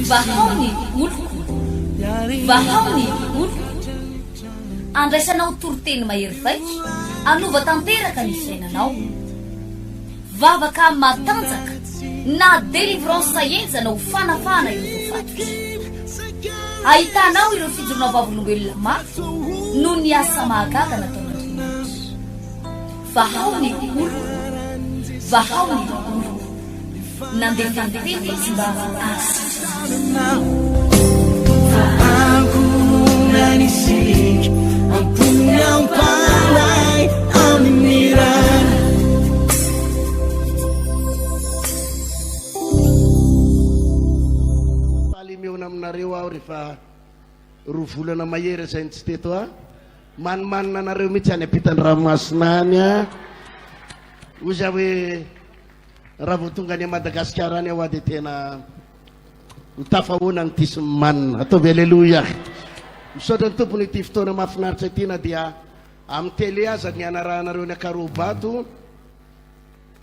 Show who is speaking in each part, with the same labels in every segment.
Speaker 1: Vahao ny oloko, vahao ny oloko. Andraisanao toriteny mahery vaika, hanova tanteraka ny fiainanao. Vavaka matanjaka na délivrance henjana ho fanafahana ireo voafatotra. Ahitanao ireo fijoroana vavolombelona mafy noho ny asa mahagaga nataon'Andriamanitra. Vahao ny oloko, vahao ny oloko. Nandefa ny teny izy mba hahasitrana
Speaker 2: Faly mihaona aminareo aho rehefa roa volana mahery izay ny tsy teto a. Manimanina anareo mihitsy any ampitan-dranomasina any a. Hoy za hoe Raha vao tonga any Madagasikara any aho dia tena ho tafahoana ny tia sy ny manina. Ataovy aleloia. Misaotra ny Tompony ity fotoana mahafinaritra ity na dia amin'ny télé aza ny anarahanareo ny Ankarobato.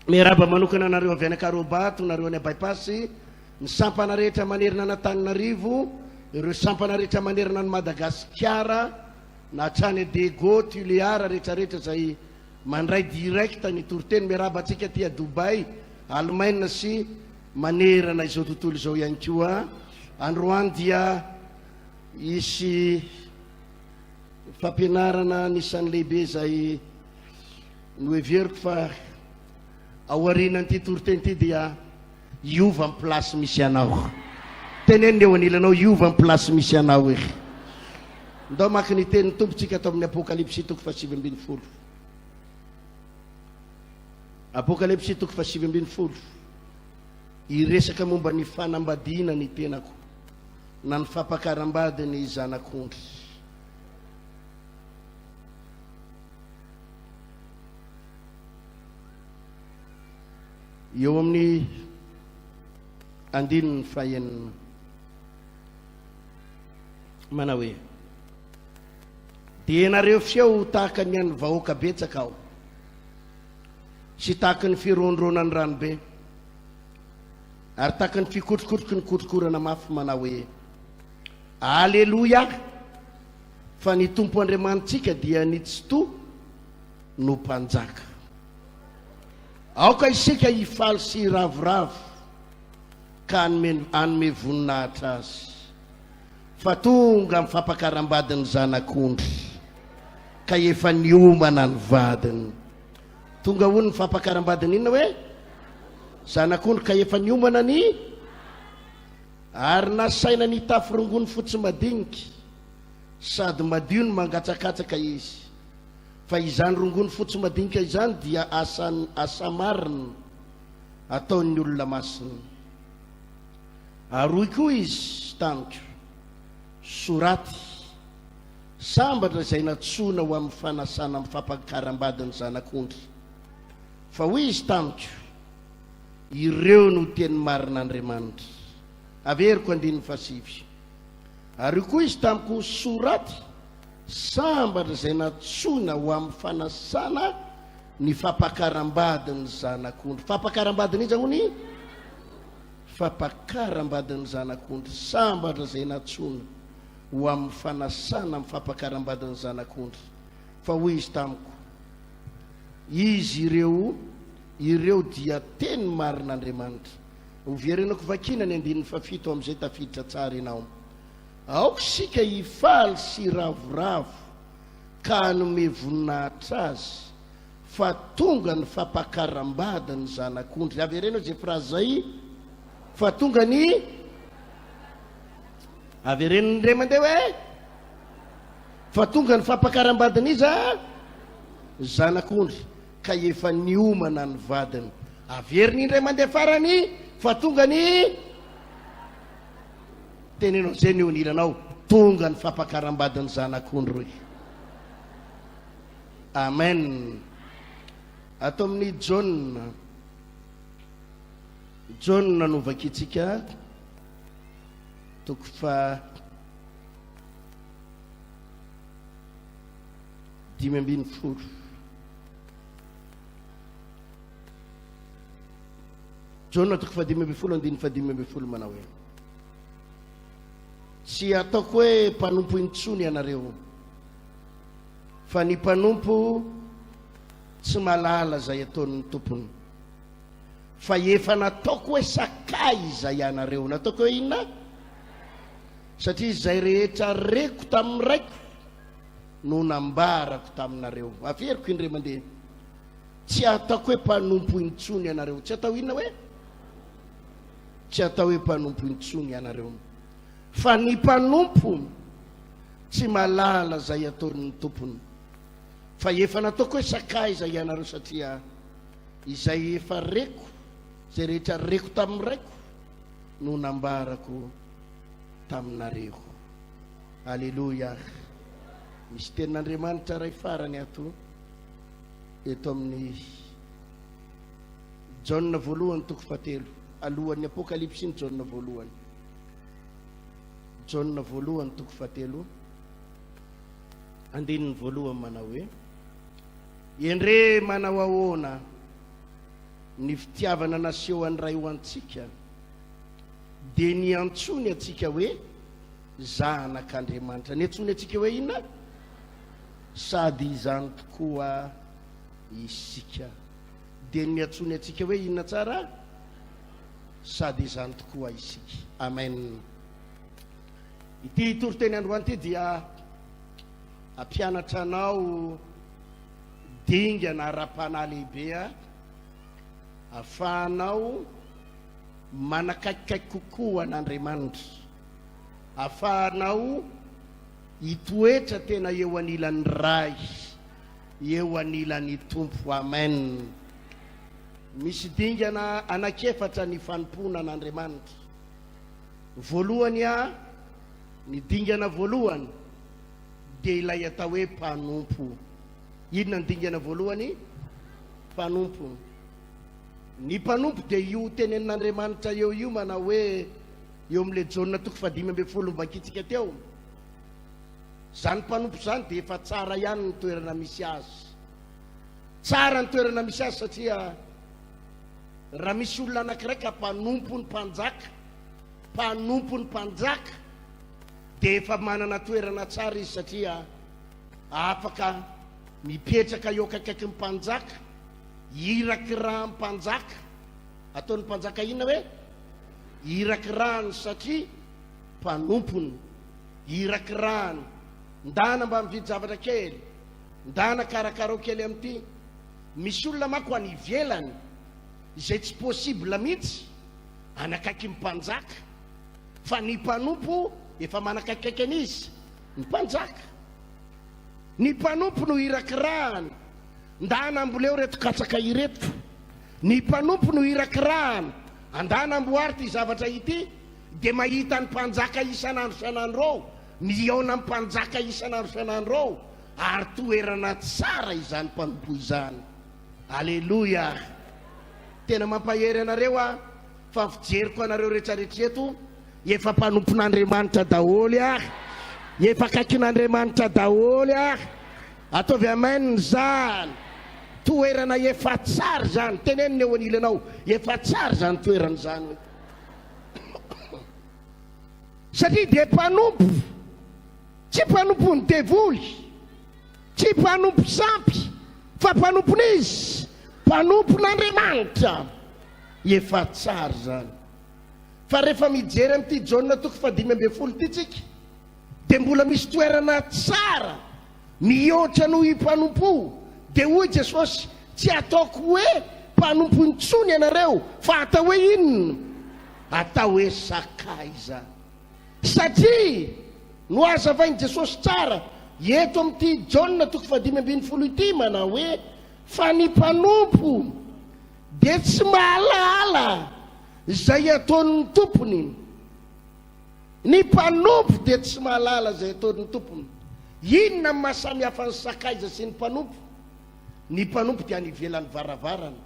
Speaker 2: Miarahaba manokana anareo avy any Ankarobato, nareo any Bypass, ny sampana rehetra manerana an'Antananarivo, ireo sampana rehetra manerana an'i Madagasikara, na hatrany Diego, Tuléar, rehetra rehetra izay Mandray direct ny toriteny. Miarahaba antsika aty a Dubaï, Alemaina sy manerana izao tontolo izao ihany koa. Androany dia hisy fampianarana anisan'ny lehibe izay noheveriko fa aorianan'ity toriteny ity dia hiova ny place misy anao. Teneno ny eo anilanao hiova ny place misy anao e. Ndao maka ny tenin'ny Tompo tsika ato amin'ny Apokalypsy toko faha-19. Apokalypsy toko faha-19. Hiresaka momba ny fanambadiana ny tenako na ny fampakaram-bady ny zanak'ondry. Eo amin'ny andininy fahenina manao hoe, Dia ianareo feo tahaka ny an'ny vahoaka betsaka aho, sy tahaka ny firohondrohonan'ny ranobe, ary tahaka ny fikotrokotroky ny kotrokorana mafy manao hoe, Aleloia! Fa ny Tompo Andriamanitsika dia ny Tsitoha no Mpanjaka. Aoka isika hifaly sy hiravoravo ka hanome hanome voninahitra Azy, fa tonga ny fampakaram-badin'ny Zanak'ondry, ka efa niomana ny vadiny. Tonga hono ny fampakaram-badin'ny inona hoe? Zanak'ondry, ka efa niomana ny Ary nasaina nitafy rongony fotsy madinika sady madio no mangatsakatsaka izy. Fa izany rongony fotsy madinika izany dia asan asa marina ataon'ny olona masina. Ary hoy koa izy tamiko, Soraty, Sambatra izay nantsoina ho amin'ny fanasana amin'ny fampakaram-badin'ny Zanak'ondry. Fa hoy izy tamiko, Ireo no teny marin'Andriamanitra. Averiko andininy fahasivy. Ary hoy koa izy tamiko, Soraty, Sambatra izay nantsoina ho amin'ny fanasana ny fampakaram-badin'ny Zanak'ondry. Fampakaram-badin'iza hono i? Fampakaram-badin'ny Zanak'ondry. Sambatra izay nantsoina ho amin'ny fanasana amin'ny fampakaram-badin'ny Zanak'ondry. Fa hoy izy tamiko, Izy ireo, ireo dia teny marin'Andriamanitra. Hoverenako vakiana ny andininy fahafito amin'izay tafiditra tsara ianao. Aoka isika hifaly sy hiravoravo ka hanome voninahitra Azy fa tonga ny fampakaram-bady ny Zanak'ondry. Avereno izay phrase izay, fa tonga ny Avereno indray mandeha hoe fa tonga ny fampakaram-badin'iza? Zanak'ondry ka efa niomana ny vadiny. Averiny indray mandeha farany fa tonga ny Teneno an'izay ny eo anilanao, tonga ny fampakaram-badin'ny zanak'ondry hoy. Amen. Ato amin'ny Jaona, Jaona no vakintsika toko fa 15. Jaona toko fahadimy ambin'ny folo andininy fahadimy ambin'ny folo manao hoe: Tsy ataoko hoe mpanompo intsony ianareo, fa ny mpanompo tsy mahalala izay ataon'ny tompony, fa efa nataoko hoe sakaiza ianareo. Nataoko hoe inona? Satria izay rehetra reko tamin'ny Raiko no nambarako taminareo. Averiko indray mandeha. Tsy ataoko hoe mpanompo intsony ianareo. Tsy atao inona hoe? Tsy atao hoe mpanompo intsony ianareo. Fa ny mpanompo tsy mahalala izay ataon'ny tompony. Fa efa nataoko hoe sakaiza ianareo satria izay efa reko, izay rehetra reko tamin'ny Raiko no nambarako taminareo. Aleloia. Misy tenin'Andriamanitra iray farany ato eto amin'ny Jaona voalohany toko fahatelo, alohan'ny Apokalypsy ny Jaona voalohany. Jaona voalohany toko fahatelo, andininy voalohany manao hoe: Endre manao ahoana ny fitiavana nasehon'ny Ray ho antsika, dia niantsoany antsika hoe zanak'Andriamanitra. Niantsoany antsika hoe inona? Sady izany tokoa isika. Dia niantsoany antsika hoe inona tsara? Sady izany tokoa isika. Amen. Ity toriteny androany ity dia hampianatra anao dingana ara-panahy lehibe ahafahanao manakaikikaiky kokoa an'Andriamanitra, ahafahanao hitoetra tena eo anilan'ny Ray, eo anilan'ny Tompo. Amen. Misy dingana anankiefatra ny fanompoana an'Andriamanitra. Voalohany a, ny dingana voalohany dia ilay atao hoe mpanompo. Inona ny dingana voalohany? Mpanompo. Ny mpanompo dia io tenenin'Andriamanitra eo io manao hoe eo amin'ilay Jaona toko fahadimy ambin'ny folo novakintsika teo. Izany mpanompo izany dia efa tsara ihany ny toerana misy azy. Tsara ny toerana misy azy satria raha misy olona anankiray ka mpanompo ny mpanjaka, mpanompo ny mpanjaka, dia efa manana toerana tsara izy satria afaka mipetraka eo akaikaiky ny mpanjaka, irakirahan'ny mpanjaka. Ataon'ny mpanjaka inona hoe? Irakirahany satria mpanompony. Irakirahany. Ndana mba mividy zavatra kely. Ndana karakarao kely amin'ity. Misy olona manko any ivelany izay tsy possible mihitsy any akaikin'ny mpanjaka. Fa ny mpanompo efa manakaikikaiky an'izy? Ny mpanjaka. Ny mpanompo no irakirahana. Ndana amboleo reto katsaka ireto. Ny mpanompo no irakirahana. Andana amboary ity zavatra ity. Dia mahita ny mpanjaka isan'andro isan'andro ao. Mihaona amin'ny mpanjaka isan'andro isan'andro ao. Ary toerana tsara izany mpanompo izany. Aleloia. Tena mampahery anareo aho fa fijeriko anareo rehetrarehetra eto, efa mpanompon'Andriamanitra daholo aho. Efa akaikin'Andriamanitra daholo aho. Ataovy amen izany. Toerana efa tsara izany. Teneno ny eo anilanao, efa tsara izany toerana izany. Satria dia mpanompo, tsy mpanompon'ny devoly, tsy mpanompo sampy, fa mpanompon'izy, mpanompon'Andriamanitra. Efa tsara izany. Fa rehefa mijery amin'ity Jaona toko fahadimy ambin'ny folo ity tsika, dia mbola misy toerana tsara mihoatra noho io mpanompo io. Dia hoy Jesosy, tsy ataoko hoe mpanompo intsony ianareo, fa atao hoe inona? Atao hoe sakaiza. Satria nohazavain'i Jesosy tsara eto amin'ity Jaona toko fahadimy ambin'ny folo ity manao hoe, fa ny mpanompo dia tsy mahalala izay ataon'ny tompony. Ny mpanompo dia tsy mahalala izay ataon'ny tompony. Inona ny maha samy hafa ny sakaiza sy ny mpanompo? Ny mpanompo dia any ivelan'ny varavarana,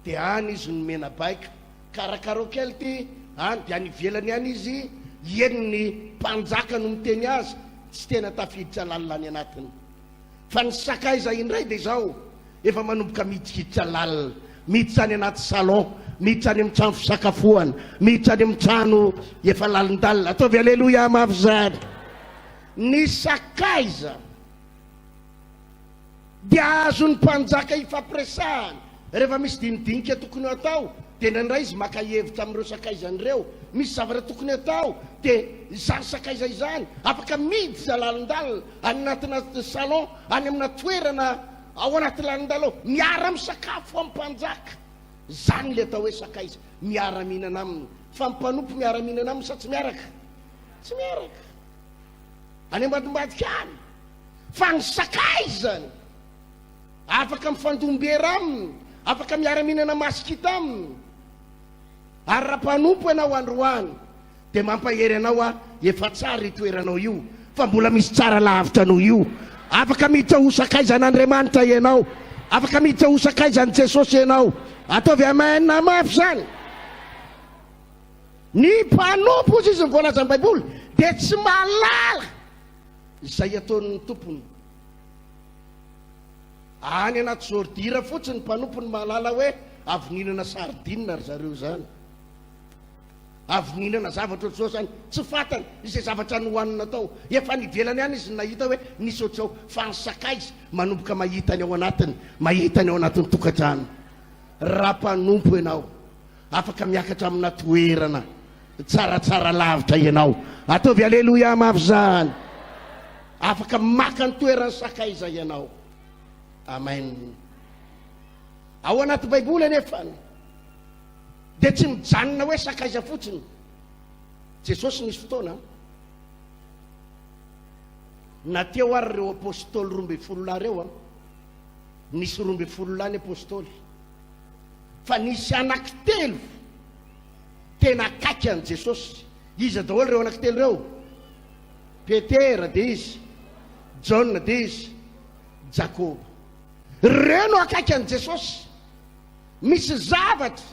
Speaker 2: dia any izy nomena baiko, karakarao kely ity, any dia any ivelany any izy, henon'ny mpanjaka no miteny azy, tsy tena tafiditra lalina any anatiny. Fa ny sakaiza indray dia izao, efa manomboka midikiditra lalina, miditra any anaty salon, Miditra any amin'ny trano fisakafoana, miditra any amin'ny trano efa lalindalina. Ataovy aleloia mafy izany. Ny sakaiza dia azon'ny mpanjaka ifampiresahana. Rehefa misy dinidinika tokony ho atao, dia indraindray izy maka hevitra amin'ireo sakaizany ireo. Misy zavatra tokony hatao, dia izany sakaiza izany afaka miditra lalindalina any anatina salon, any amina toerana ao anaty lalindalina ao, miara-misakafo amin'ny mpanjaka. Izany ilay atao hoe sakaiza, miara-mihinana aminy. Fa ny mpanompo miara-mihinana aminy sa tsy miaraka? Tsy miaraka. Any ambadimbadika any. Fa ny sakaizany, afaka mifandom-bera aminy, afaka miara-mihinana masikita aminy. Ary raha mpanompo ianao androany, dia mampahery anao aho, efa tsara io toeranao io, fa mbola misy tsara lavitra noho io. Afaka miditra ho sakaizan'Andriamanitra ianao. Afaka miditra ho sakaizan'i Jesosy ianao. Ataovy amen mafy izany. Ny mpanompo, hozy izy ny voalazan'ny Baiboly, dia tsy mahalala izay ataon'ny tompony. Any anaty zordira fotsiny ny mpanompo no mahalala hoe avy nihinana sardine ry zareo izany. Avy nihinana zavatra ohatr'izao izany. Tsy fantany izay zavatra nohanina tao. Efa any ivelany any izy no nahita hoe nisy ohatr'izao. Fa ny sakaiza manomboka mahita ny ao anatiny, mahita ny ao anatin'ny tokantrano. Raha mpanompo ianao, afaka miakatra amina toerana tsaratsara lavitra ianao. Ataovy aleloia mafy izany. Afaka maka ny toeran'ny sakaiza ianao. Amen. Ao anaty Baiboly anefa dia tsy mijanona hoe sakaiza fotsiny. Jesosy nisy fotoana na teo ary ireo apostoly 12 lahy ireo, nisy 12 lahy ny apostoly, fa nisy anankitelo tena akaiky an'i Jesosy. Iza daholo ireo anankitelo ireo? Petera dia izy, Jaona dia izy, Jakoba. Ireo no akaiky an'i Jesosy. Misy zavatra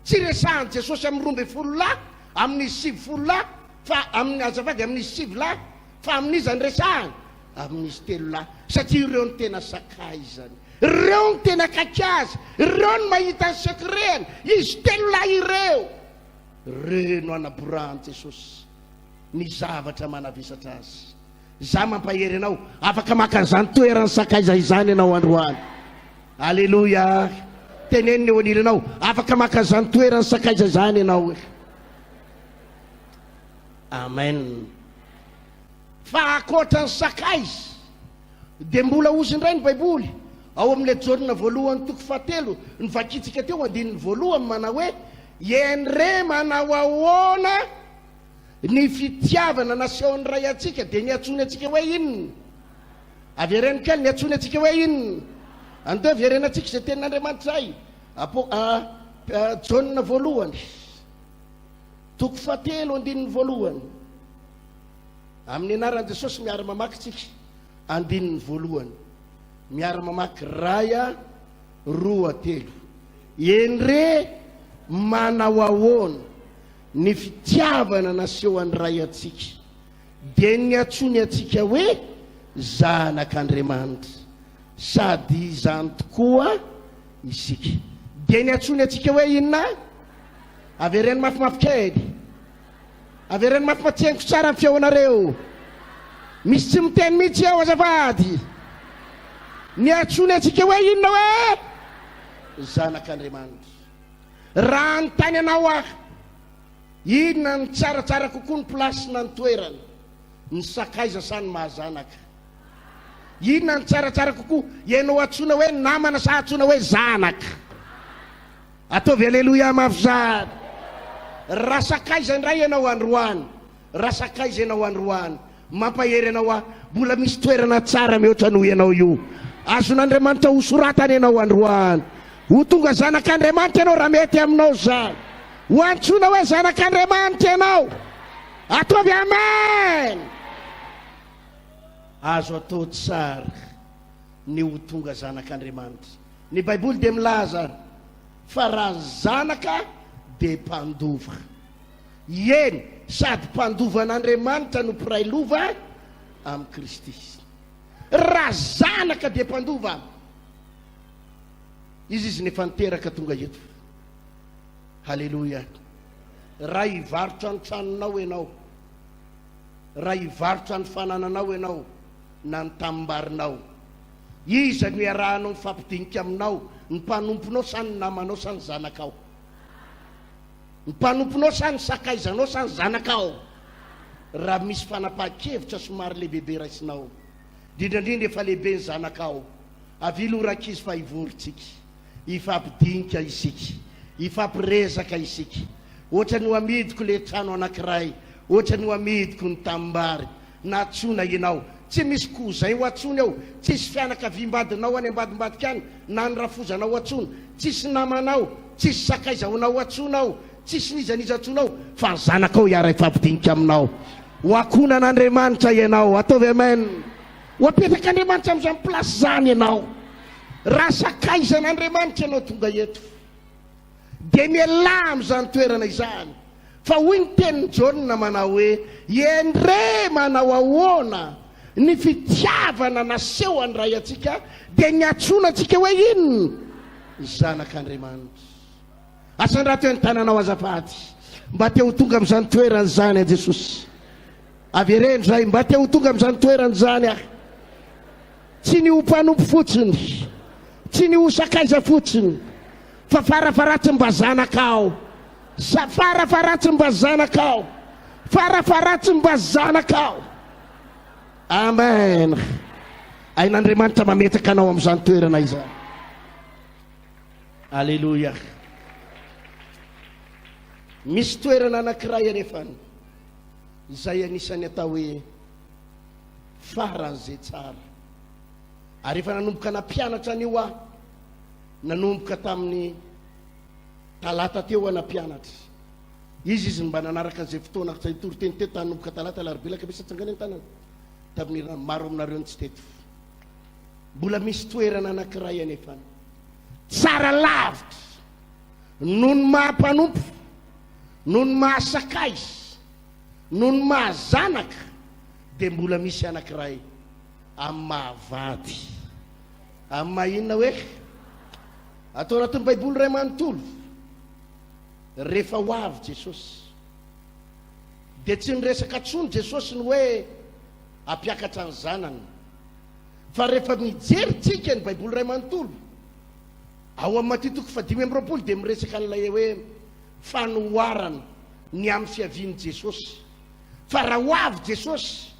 Speaker 2: tsy resahan'i Jesosy amin'ny 12 lahy, amin'izy 90 lahy, fa amin'ny, azafady, amin'izy sivy lahy, fa amin'iza no resahany? Amin'izy telo lahy, satria ireo no tena sakaizany, ireo no tena akaiky azy, ireo no mahita ny secret-ny, izy telo lahy ireo. Ireo no anaborahan'i Jesosy ny zavatra manavesatra azy. Izaho mampahery anao, afaka maka an'izany toeran'ny sakaiza izany ianao androany. Aleloia! Teneno ny eo anilanao, afaka maka an'izany toeran'ny sakaiza izany ianao. Amen. Fa ankoatra ny sakaiza, dia mbola hozy indray ny Baiboly, ao amin'ilay Jaona voalohany toko fahatelo, novakintsika teo andininy voalohany manao hoe, Endre manao ahoana Ny fitiavana nasehon'ny Ray antsika dia niantsoany antsika hoe inona? Avereno kely, niantsoany antsika hoe inona? Andeha verenantsika izay tenin'Andriamanitra izay. Apo, a, a, Jaona voalohany, toko fahatelo andininy voalohany. Amin'ny anaran'i Jesosy miara-mamaky tsika andininy voalohany. Miara-mamaky ray a, roa, telo. Endre manao ahoana? Ny fitiavana nasehon'ny Ray antsika dia niantsoany antsika hoe zanak'Andriamanitra, sady izany tokoa isika. Dia niantsoany antsika hoe inona? Avereno mafimafy kely. Avereno mafimafy, tsy henoko tsara ny feonareo. Misy tsy miteny mihitsy eo azafady. Niantsoany antsika hoe inona hoe? Zanak'Andriamanitra. Raha hanontany anao aho, inona no tsaratsara kokoa ny place na ny toerana, ny sakaiza sa ny mahazanaka? Inona no tsaratsara kokoa, ianao antsoina hoe namana sa antsoina hoe zanaka? Ataovy aleloia mafy zany. Raha sakaiza indray ianao androany, Raha sakaiza ianao androany, mampahery anao aho, mbola misy toerana tsara mihoatra noho ianao io. Azon'Andriamanitra hosoratana ianao androany. Ho tonga zanak'Andriamanitra ianao raha mety aminao izany. Ho antsoina hoe zanak'Andriamanitra ianao. Ataovy amen! Azo atao tsara ny ho tonga zanak'Andriamanitra. Ny Baiboly dia milaza fa raha zanaka dia mpandova. Eny, sady mpandova an'Andriamanitra no mpiray lova amin'i Kristy. Raha zanaka dia mpandova. Izy izy nefa niteraka tonga eto. Haleloia. Raha hivarotra ny tranonao ianao, raha hivarotra ny fanananao ianao na ny tanimbarinao, iza no iarahanao mifampidinika aminao, ny mpanomponao sa ny namanao sa ny zanakao? Ny mpanomponao sa ny sakaizanao sa ny zanakao? Raha misy fanapahan-kevitra somary lehibebe raisinao, indrindra indrindra efa lehibe ny zanakao, avia aloha rankizy fa hivory tsika. Hifampidinika isika. Hifampiresaka isika. Ohatrany ho amidiko le trano anakiray, ohatrany ho amidiko ny tanimbary. Nantsoina ianao. Tsy misy cousin ho antsoina eo, tsisy fianakaviam-badinao any ambadimbadika any, na ny rafozanao ho antsoina, tsisy namanao, tsisy sakaiza ho nao antsoina ao, tsisy n'iza n'iza antsoina ao, fa ny zanakao hiara-hifampidinika aminao. Ho ankohonan'Andriamanitra ianao. Ataovy amen. Ho apetrak'Andriamanitra amin'izany place izany ianao. Raha sakaizan'Andriamanitra ianao tonga eto, dia mialà amin'izany toerana izany. Fa hoy ny tenin'i Jaona manao hoe, Endrey manao ahoana ny fitiavana nasehon'ny Ray antsika, dia niantsoana antsika hoe inona? Zanak'Andriamanitra. Asandrato eo ny tananao azafady, mba te ho tonga amin'izany toerana izany aho Jesosy. Avereno izay, mba te ho tonga amin'izany toerana izany aho. Tsy ny ho mpanompo fotsiny, tsy ny ho sakaiza fotsiny, fa farafaharatsiny mba zanaka aho. Farafaharatsiny mba zanaka aho. Farafaharatsiny mba zanaka aho. Amen. Hain'Andriamanitra mametraka anao amin'izany toerana izany. Aleloia. Misy toerana anankiray anefa izay anisan'ny atao hoe faran'izay tsara. Ary efa nanomboka nampianatra an'io aho, nanomboka tamin'ny talata teo aho nampianatra. Izy izy no mba nanaraka an'izay fotoana izay nitoriteny teto, nanomboka talata, alarobia, alakamisy, atsangana ny tanana. Tamin'ny herinandro, maro aminareo no tsy teto. Mbola misy toerana anankiray anefa tsara lavitra noho ny maha mpanompo, noho ny maha sakaiza, noho ny maha zanaka, dia mbola misy anankiray amin'ny maha vady. Amin'ny maha inona hoe? Atao anatin'ny Baiboly iray manontolo, rehefa ho avy Jesosy, dia tsy niresaka intsony Jesosy ny hoe hampiakatra ny zanany. Fa rehefa mijery tsika ny Baiboly iray manontolo, ao amin'ny Matio toko fahadimy amby 20 dia miresaka an'ilay hoe fanoharana ny amin'ny fiavian'i Jesosy. Fa raha ho avy Jesosy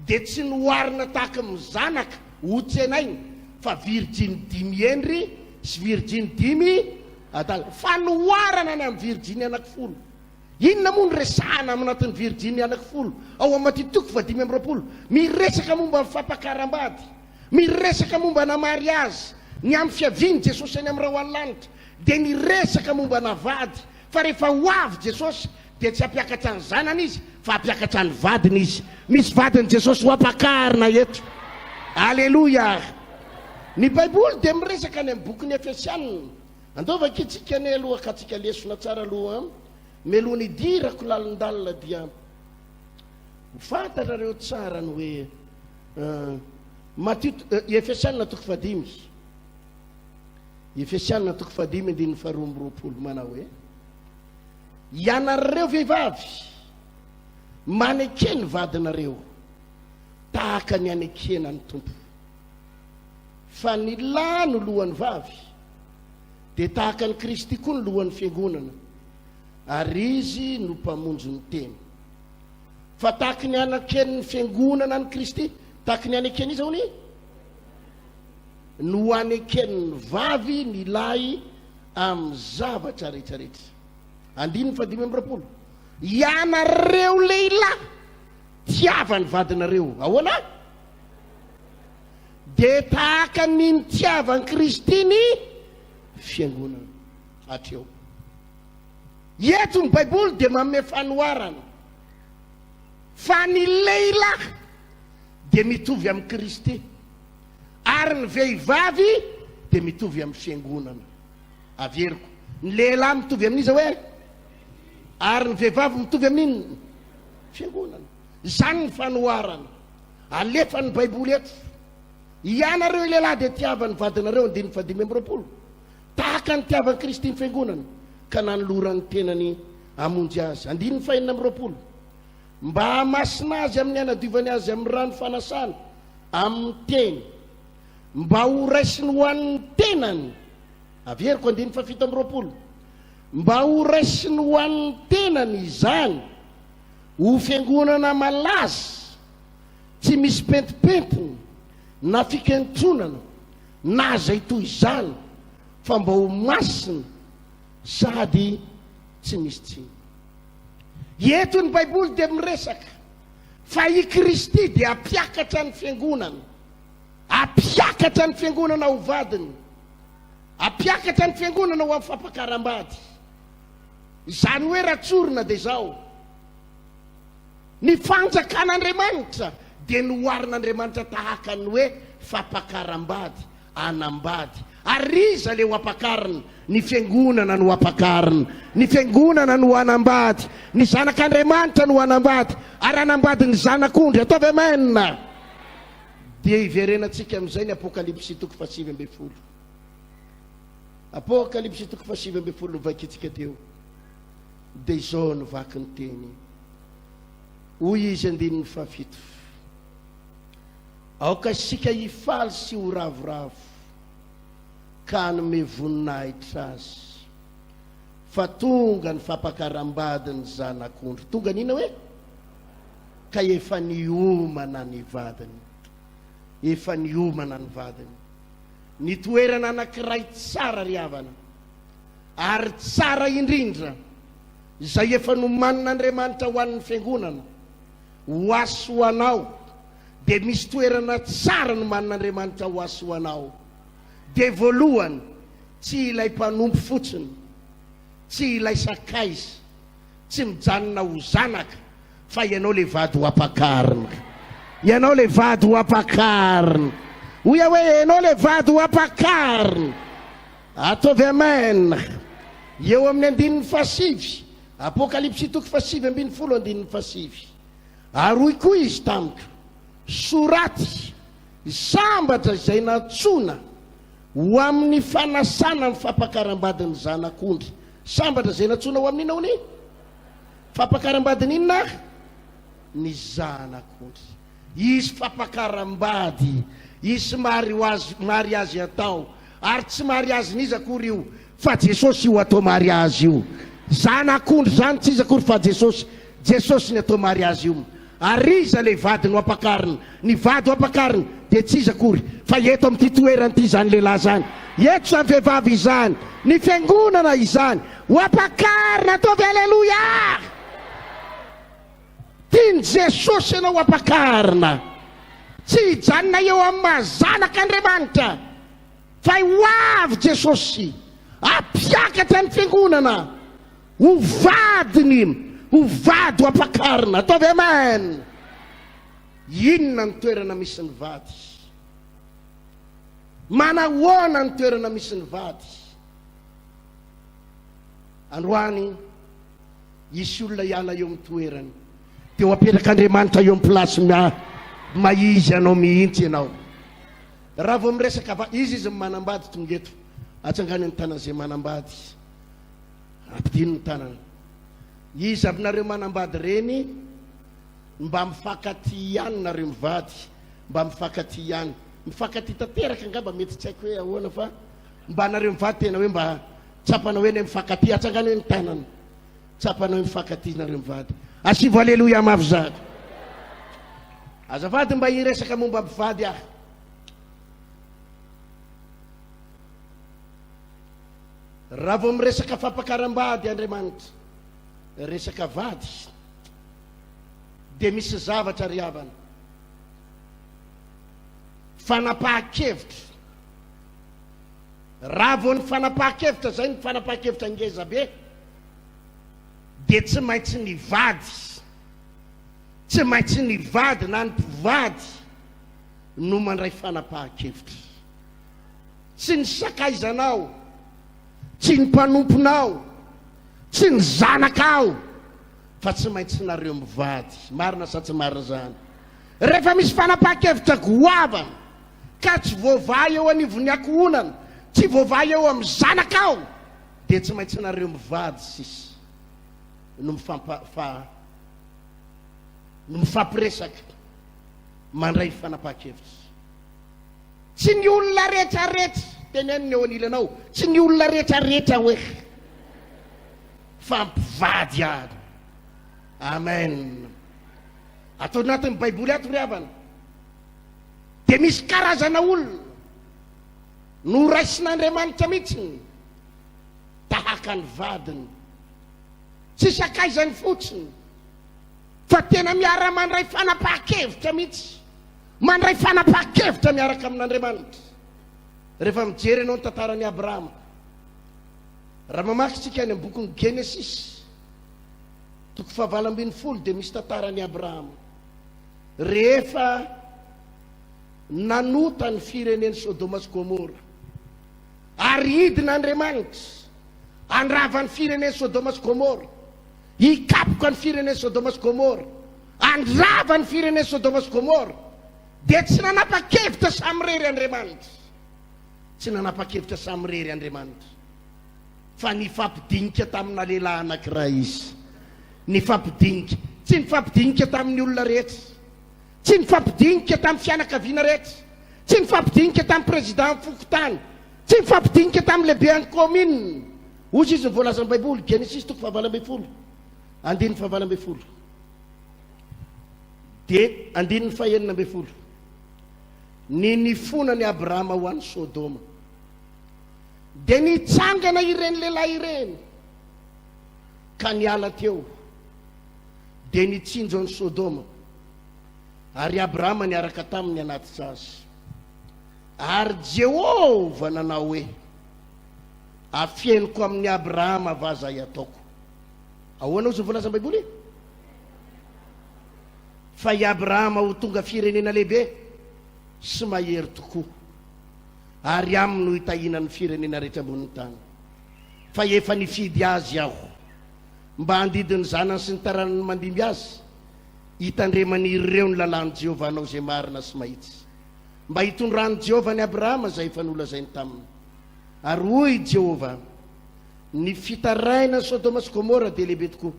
Speaker 2: dia tsy noharina tahaka ny zanaka hotsenaina fa virjiny dimy hendry sy virjiny dimy adala. Fanoharana ny amin'ny virjiny anankifolo. Inona moa no resahana ao anatin'ny virjiny anankifolo ao amin'ny Matio toko fahadimy amby 20? Miresaka momba ny fampakaram-bady, miresaka momba na mariazy, ny amin'ny fiavian'i Jesosy any amin'ny rahona lanitra, dia niresaka momba na vady. Fa rehefa ho avy Jesosy dia tsy hampiakatra ny zanany izy fa hampiakatra ny vadiny izy. Misy vadin'i Jesosy ho ampakarina eto. Aleloia! Ny Baiboly dia miresaka any amin'ny bokin'ny Efesianina. Andao vakintsika anie aloha hakantsika lesona tsara aloha an. Mialoha ny hidirako lalindalina dia ho fantatrareo tsara ny hoe Matio Efesianina toko fahadimy. Efesianina toko fahadimy andininy faharoa amby roapolo manao hoe Ianareo vehivavy, maneke ny vadinareo tahaka ny anekena ny Tompo. Fa ny lahy no lohan'ny vavy, dia tahaka an'i Kristy koa ny lohan'ny fiangonana, ary Izy no Mpamonjy ny tena. Fa tahaky ny anaken'ny fiangonana an'i Kristy, tahaky ny aneken'iza hono i? No aneken'ny vavy ny lahy amin'ny zavatra rehetrarehetra. Andininy fahadimy amby roapolo. Ianareo lehilahy, tiava ny vadinareo. Ahoana? Dia tahaka ny nitiavan'i Kristy ny fiangonana. Hatreo. Eto ny Baiboly dia manome fanoharana fa ny lehilahy dia mitovy amin'i Kristy ary ny vehivavy dia mitovy amin'ny fiangonana. Averiko, ny lehilahy mitovy amin'iza hoe? Ary ny vehivavy mitovy amin'inona? Fiangonana. Izany ny fanoharana. Alefan'ny Baiboly eto. Ianareo lehilahy dia tiava ny vadinareo, andininy fahadimy amby roapolo. Tahaka ny nitiavan'i Kristy ny fiangonana. ka nanolorany ny tenany hamonjy azy. Andininy fahenina amby 20. Mba hahamasina azy amin'ny hanadiovany azy amin'ny rano fanasana amin'ny teny, mba ho raisiny ho an'ny tenany. Averiko, andininy faha-27. Mba ho raisiny ho an'ny tenany izany, ho fiangonana malaza, tsy misy pentimpentina na fikentronana na izay toy izany, fa mba ho masina sady tsy misy tsiny. Eto ny Baiboly dia miresaka fa i Kristy dia hampiakatra ny fiangonana, hampiakatra ny fiangonana ho vadiny, hampiakatra ny fiangonana ho amin'ny fampakaram-bady. Izany hoe raha tsorina dia izao, ny fanjakan'Andriamanitra dia noharin'Andriamanitra tahaka ny hoe fampakaram-bady. Hanambady. Ary iza le ho ampakarina? Ny fiangonana no ampakarina. Ny fiangonana no hanambady. Ny zanak'Andriamanitra no hanambady. Ary hanambady ny zanak'ondry. Ataovy amen. Dia hiverenantsika amin'izay ny Apokalypsy toko faha-19. Apokalypsy toko faha-19 novakintsika teo. Dia izao no vaky ny teny. Hoy izy andininy fahafito. Aoka isika hifaly sy ho ravoravo ka hanome voninahitra Azy, fa tonga ny fampakaram-bady ny Zanak'ondry. Tonga ny inona hoe? Ka efa niomana ny vadiny. Efa niomana ny vadiny. Ny toerana anankiray tsara ry havana, ary tsara indrindra, izay efa nomanin'Andriamanitra ho an'ny Fiangonana, ho ahy sy ho anao, dia misy toerana tsara nomanin'Andriamanitra ho ahy sy ho anao. Dia voalohany, tsy ilay mpanompo fotsiny, tsy ilay sakaiza, tsy mijanona ho zanaka, fa ianao ilay vady ho ampakarina. Ianao ilay vady ho ampakarina. Hoy aho hoe, ianao ilay vady ho ampakarina. Ataovy amen. Eo amin'ny andininy fahasivy, Apokalypsy toko faha-19 andininy fahasivy. Ary hoy koa izy tamiko, Soraty, sambatra izay nantsoina ho amin'ny fanasana ny fampakaram-badin'ny Zanak'ondry. Sambatra izay nantsoina ho amin'ny inona hono e? Fampakaram-badin'ny inona? Ny Zanak'ondry. Hisy fampakaram-bady, hisy mariazy atao, ary tsy mariazin'iza akory io, fa Jesosy io atao mariazy io. Zanak'ondry izany tsy iza akory fa Jesosy. Jesosy ny atao mariazy io. Ary iza ilay vady no ampakarina? Ny vady ho ampakarina dia tsy iza akory fa eto amin'ity toerana ity izany lehilahy izany, eto izany vehivavy izany, ny fiangonana izany. Ho ampakarina, ataovy aleloia! Tian'i Jesosy ianao ho ampakarina. Tsy hijanona eo amin'ny maha zanak'Andriamanitra fa ho avy Jesosy hampiakatra ny fiangonana ho vadiny, ho vady ho ampakarina. Ataovy amen. Inona ny toerana misy ny vady? Manahoana ny toerana misy ny vady? Androany Hisy olona hiala eo amin'ny toerany, dia ho apetrak'Andriamanitra eo amin'ny place maha izy anao mihitsy ianao. Raha vao miresaka va, iza izy ny manambady tonga eto, atsangano ny tanan'izay manambady, ampidino ny tanana. Iza aminareo manambady ireny mba mifankatia ihany nareo mivady, mba mifankatia ihany, mifankatia tanteraka angamba mety tsy haiko hoe ahoana fa mba nareo mivady tena hoe mba Tsapanao hoe ny mifankatia, atsangano hoe ny tanana. Tsapanao hoe mifankatia nareo mivady. Asivo aleloia mafy zany. Azafady mba hiresaka momba mpivady aho. Raha vao miresaka fampakaram-bady Andriamanitra, resaka vady, dia misy zavatra ry havana. Fanapahan-kevitra. Raha vao ny fanapahan-kevitra izay ny fanapahan-kevitra ngeza be dia tsy maintsy ny vady, tsy maintsy ny vady na ny mpivady no mandray fanapahan-kevitra. Tsy ny sakaizanao, tsy ny mpanomponao, tsy ny zanakao fa tsy maintsy nareo mivady. Marina sa tsy marina izany? Rehefa misy fanapahan-kevitra goavana ka tsy voavaha eo anivon'ny ankohonana, tsy voavaha eo amin'ny zanakao. Dia tsy maintsy nareo mivady sisa no mifampa fa no mifampiresaka mandray fanapahan-kevitra. Tsy ny olona rehetra rehetra, teneno ny eo anilanao, tsy ny olona rehetra rehetra hoe fa mpivady ihany. Amen. Ato anatin'ny Baiboly ato ry havana dia misy karazana olona noraisin'Andriamanitra mihitsy tahaka ny vadiny. Tsy sakaizany fotsiny fa tena miara-mandray fanapahan-kevitra mihitsy. Mandray fanapahan-kevitra miaraka amin'Andriamanitra. Rehefa mijery ianao ny tantaran'i Abrahama, raha mamaky isika any amin'ny bokin'ny Genesisy, toko fahavalo ambin'ny folo dia misy tantaran'i Abrahama. Rehefa nanota ny firenen'i Sodoma sy Gomora, ary hidina Andriamanitra handrava ny firenen'i Sodoma sy Gomora, hikapoka ny firenen'i Sodoma sy Gomora, handrava ny firenen'i Sodoma sy Gomora, dia tsy nanapa-kevitra samirery Andriamanitra. Tsy nanapa-kevitra samirery Andriamanitra, fa nifampidinika tamina lehilahy anankiray Izy. Nifampidinika. Tsy nifampidinika tamin'ny olona rehetra. Tsy nifampidinika tamin'ny fianakaviana rehetra. Tsy nifampidinika tamin'ny président fokontany. Tsy nifampidinika tamin'ny lehiben'ny commune. Hoy izy ny voalazan'ny Baiboly, Genesisy toko fahavalo ambin'ny folo, andininy fahavalo ambin'ny folo. Dia andininy fahenina ambin'ny folo. Ny nifonan'i Abrahama ho any Sodoma. Dia nitsangana ireny lehilahy ireny ka niala teo. Dia nitsinjo an'i Sodoma. Ary Abrahama niaraka taminy hanatitra azy. Ary Jehovah nanao hoe, Afeniko amin'i Abrahama va izay ataoko? Ahoana hozy ny voalazan'ny Baiboly? Fa i Abrahama ho tonga firenena lehibe sy mahery tokoa, ary aminy no hitahiana ny firenena rehetra ambonin'ny tany. Fa efa nifidy azy Aho, mba handidy ny zanany sy ny taranany mandimby azy, hitandremany ireo ny lalàn'i Jehovah hanao izay marina sy mahitsy, mba hitondran'i Jehovah an'i Abrahama izay efa nolazainy taminy. Ary hoy i Jehovah, Ny fitarainan'i Sodoma sy Gomora dia lehibe tokoa,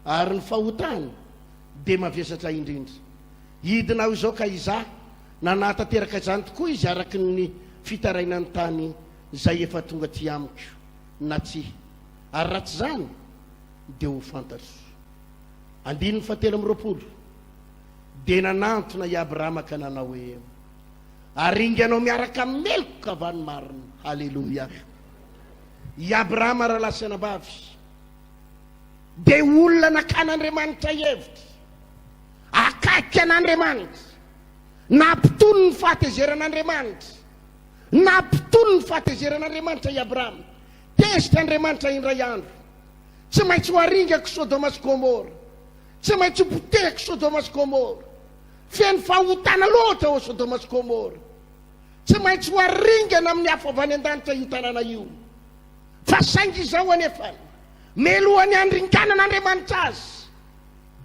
Speaker 2: ary ny fahotany dia mavesatra indrindra. Hidina aho izao ka hizaha na nahatanteraka izany tokoa izy araka ny fitarainan'ny tany izay efa tonga aty amiko, na tsia. Ary raha tsy izany, dia ho fantatro. Andininy fahatelo amby roapolo. Dia nanantona i Abrahama ka nanao hoe, Aringanao miaraka amin'ny meloka va ny marina? Haleloia! I Abrahama rahalahy sy anabavy dia olona nakan'Andriamanitra hevitra, akaiky an'Andriamanitra, nampitony ny fahatezeran'Andriamanitra, nampitony ny fahatezeran'Andriamanitra i Abrahama. Tezitra Andriamanitra indray andro, tsy maintsy ho aringako Sodoma sy Gomora, tsy maintsy ho potehiko Sodoma sy Gomora. Feno fahotana loatra ao Sodoma sy Gomora. Tsy maintsy ho aringana amin'ny afo avy any an-danitra io tanàna io. Fa saingy izao anefa, melohan'ny handringanan'Andriamanitra azy,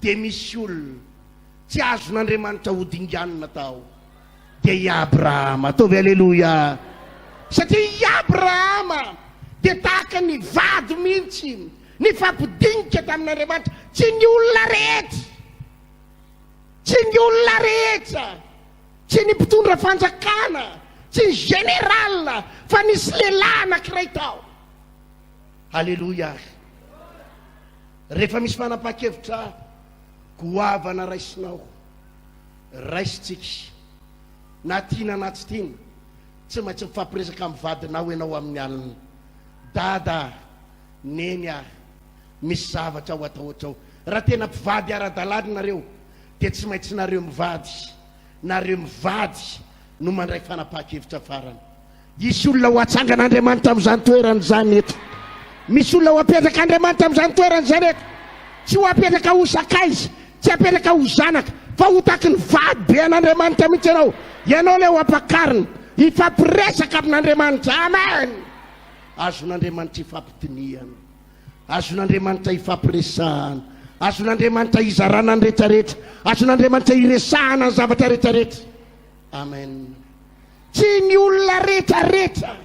Speaker 2: dia misy olona tsy azon'Andriamanitra hodinganina tao, dia i Abrahama. Ataovy Aleloia! Satria i Abrahama dia tahaka ny vady mihitsy, nifampidinika tamin'Andriamanitra, tsy ny olona rehetra. Tsy ny olona rehetra, tsy ny mpitondra fanjakana, tsy ny général, fa nisy lehilahy anankiray tao. Aleloia ary. Rehefa misy fanapahan-kevitra goavana raisinao, raisintsika, na tiana na tsy tiana, tsy maintsy mifampiresaka amin'ny vadinao ianao amin'ny alina. Dada a, Neny a, misy zavatra ho atahotrao. Raha tena mpivady ara-dalàna nareo dia tsy maintsy nareo mivady, nareo mivady no mandray fanapahan-kevitra farany. Hisy olona ho atsangan'Andriamanitra amin'izany toerana izany eto. Misy olona ho apetrak'Andriamanitra amin'izany toerana izany eto. Tsy ho apetraka ho sakaiza, tsy apetraka ho zanaka, fa ho taky ny vady be an'Andriamanitra mihitsy ianao. Ianao ilay ho ampakarina, hifampiresaka amin'Andriamanitra. Amen! Azon'Andriamanitra ifampidinihana. Azon'Andriamanitra ifampiresahana. Azon'Andriamanitra izarana ny rehetrarehetra. Azon'Andriamanitra iresahana ny zavatra rehetrarehetra. Amen. Tsy ny olona rehetrarehetra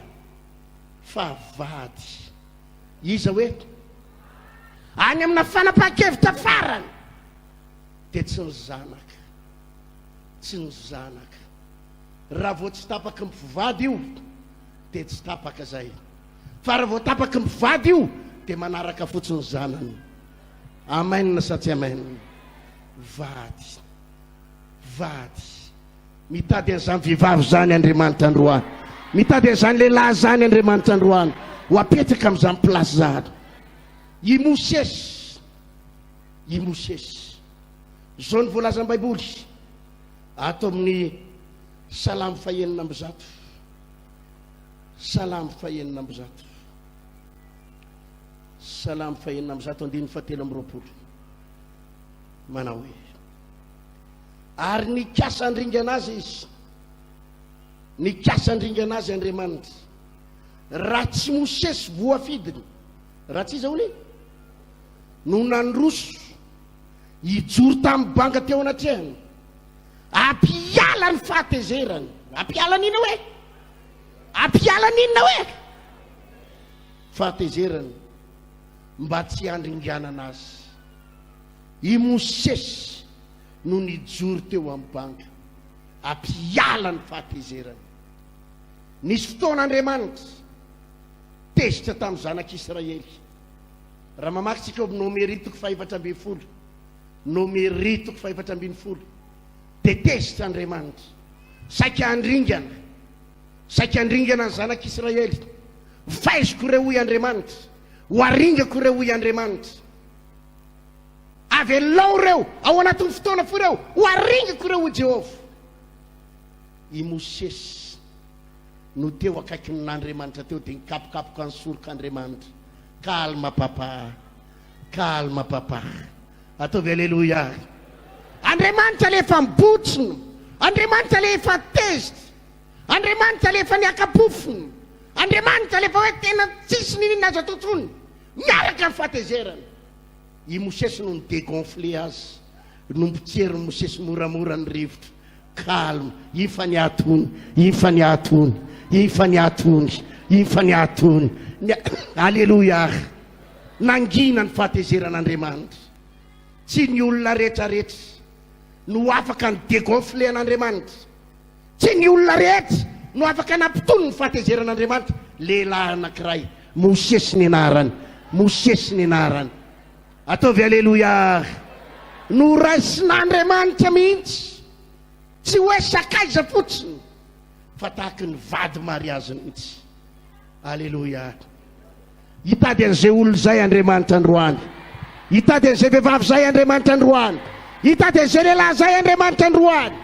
Speaker 2: fa vady. Iza hoe? Any amina fanapahan-kevitra farany dia tsy ny zanaka. Tsy ny zanaka. Raha vao tsy tapaky ny mpivady io dia tsy tapaka izay. Fa raha vao tapaky ny mpivady io dia manaraka fotsiny ny zanany. Amen sa tsy amen? Vady. Vady. Mitady an'izany vehivavy izany Andriamanitra androany. Mitady an'izany lehilahy izany Andriamanitra androany. Ho apetraka amin'izany place izany. I Mosesy. I Mosesy. Izao ny voalazan'ny Baiboly ato amin'ny Salamo fahenina ambizato. Salamo fahenina ambizato. Salamo fahenina ambizato andininy fahatelo amby roapolo. Manao hoe. Ary nikasa handringana azy izy. Nikasa handringana azy Andriamanitra. Raha tsy Mosesy voafidiny, raha tsy iza hono e? No nandroso hijoro tamin'ny banga teo anatrehany, hampiala ny fahatezerany. Hampiala ny inona hoe? Hampiala ny inona hoe? Fahatezerany mba tsy handringanana azy. I Mosesy no nijoro teo amin'ny banga hampiala ny fahatezerany. Nisy fotoana Andriamanitra tezitra tamin'ny zanak'Israely. Raha mamaky tsika ao amin'ny Nomery toko fahefatra ambin'ny folo, Nomery toko fahefatra ambin'ny folo, dia tezitra Andriamanitra. Saika handringana, saika handringana ny zanak'Israely. Faiziko ireo hoy Andriamanitra, ho aringako ireo hoy Andriamanitra. Avelao ireo, ao anatin'ny fotoana fohy ireo, ho aringako ireo, hoy Jehovah. I Mosesy no teo akaikin'Andriamanitra teo, dia nikapokapoka ny sorok'Andriamanitra. Calme papa, calme papa. Ataovy aleloia. Andriamanitra le efa mibotsina, Andriamanitra le efa tezitra, Andriamanitra le efa niaka-pofona, Andriamanitra le efa hoe tena tsisy niniana azo atao intsony, miaraka ny fahatezerana. I Mosesy no ni-degonfler azy, nompitserin'i Mosesy moramora ny rivotra, calme, iny fa niato ony, iny fa niato ony, iny fa niato ony, iny fa niato ony, ny, Aleloia! Nangina ny fahatezeran'Andriamanitra. Tsy ny olona rehetrarehetra no afaka ni-degonfler an'Andriamanitra. Tsy ny olona rehetra no afaka nampitony ny fahatezeran'Andriamanitra. Lehilahy anankiray, Mosesy ny anarany. Mosesy ny anarany. Ataovy Aleloia. Noraisin'Andriamanitra mihitsy. Tsy hoe sakaiza fotsiny, fa tahaky ny vady mariazy mihitsy. Aleloia. Hitady an'izay olona izay Andriamanitra androany. Hitady an'izay vehivavy izay Andriamanitra androany. Hitady an'izay lehilahy izay Andriamanitra androany.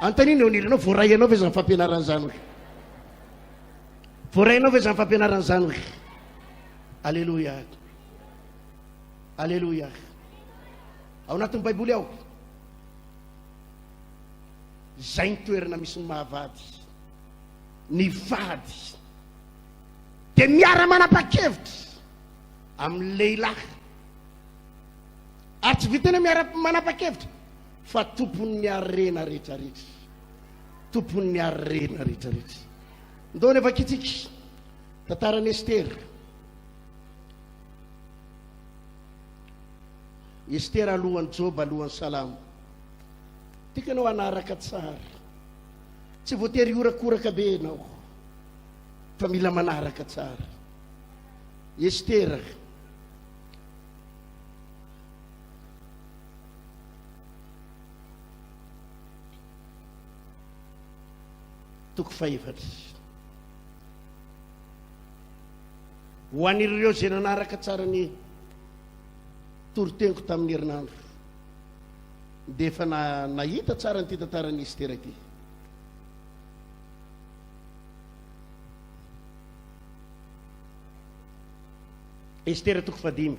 Speaker 2: Anontanio ny eo anilanao, voaray anao ve izany fampianarana izany hoe? Voaray anao ve izany fampianarana izany hoe? Aleloia. Aleloia. Ao anatin'ny Baiboly ao. Izay ny toerana misy ny mahavady. Ny vady dia miara-manapa-kevitra amin'ny lehilahy. Ary tsy vitany miara-manapa-kevitra Fa tompon'ny harena rehetra rehetra. Tompon'ny harena rehetra rehetra. Ndao ny vakintsika. Tantaran'i Estera. Estera alohan'i Joba, alohan'i Salamo. Tiako ianao hanaraka tsara. Tsy voatery hiorakoraka be ianao. Fa mila manaraka tsara. Estera. Toko fahefatra. Ho an'ireo izay nanaraka tsara ny toriteniko tamin'ny herinandro, dia efa nahita tsara an'ity tantaran'i Estera ity. Estera toko fahadimy.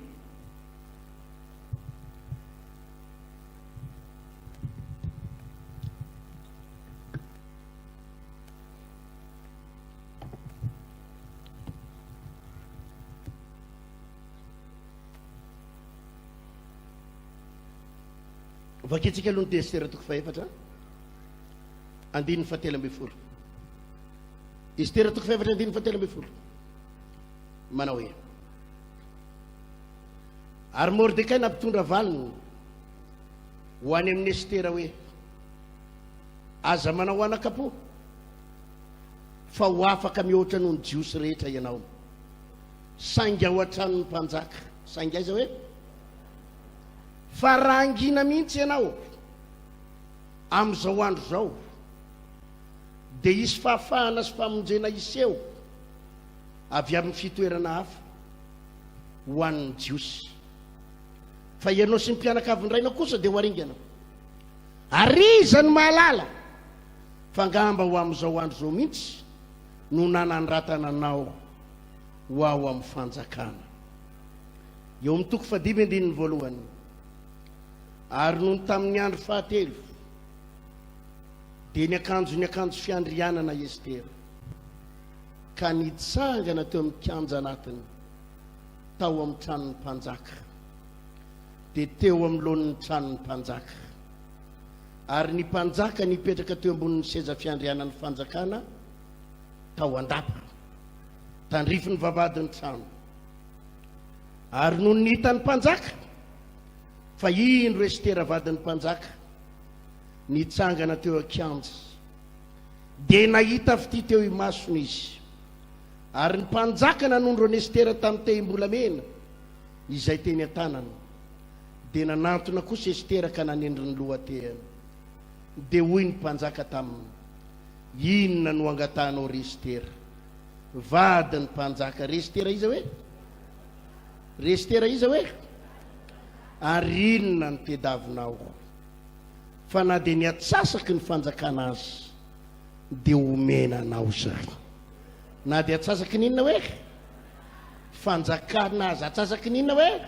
Speaker 2: Vakintsika aloha ny Estera toko fahefatra andininy fahatelo ambin'ny folo. Estera toko fahefatra andininy fahatelo ambin'ny folo. Manao hoe, Ary Mordekay nampitondra valiny ho any amin'i Estera hoe, Aza manao anakam-po, fa ho afaka mihoatra noho ny Jiosy rehetra ianao. Saingy ao an-tranon'ny mpanjaka. Saingy aiza hoe? Fa raha hangina mihitsy ianao amin'izao andro izao, dia hisy fahafahana sy famonjena hiseho avy amin'ny fitoerana hafa ho an'ny Jiosy. Fa ianao sy ny mpianakavin-drainao kosa dia ho aringana. Ary iza no mahalala fa angamba ho amin'izao andro izao mihitsy no nanandratana anao ho ao amin'ny fanjakana. Eo amin'ny toko fahadimy andininy voalohany. Ary nony tamin'ny andro fahatelo, dia niakanjo ny akanjo fiandrianana i Estera, ka nitsangana teo amin'ny kianja anatiny tao amin'ny tranon'ny mpanjaka, dia teo anoloan'ny tranon'ny mpanjaka. Ary ny mpanjaka nipetraka teo ambonin'ny seza fiandrianan'ny fanjakana tao an-dapa, tandrifin'ny vavahadin'ny trano. Ary nony hitan'ny mpanjaka fa indro Estera vadin'ny mpanjaka nitsangana teo an-kianja, dia nahita fitia teo imasony izy. Ary ny mpanjaka nanondro an'i Estera tamin'ny tehim-bolamena izay teny an-tanany. Dia nanantona kosa Estera ka nanendry ny lohatehany. Dia hoy ny mpanjaka taminy, Inona no angatahanao, ry Estera, vadin'ny mpanjaka? Ry Estera iza hoe? Ry Estera iza hoe? Ary inona no tedavinao? Fa na dia ny atsasaky ny fanjakana aza dia homena anao izany. Na dia atsasaky ny inona hoe? Fanjakana aza. Atsasaky ny inona hoe?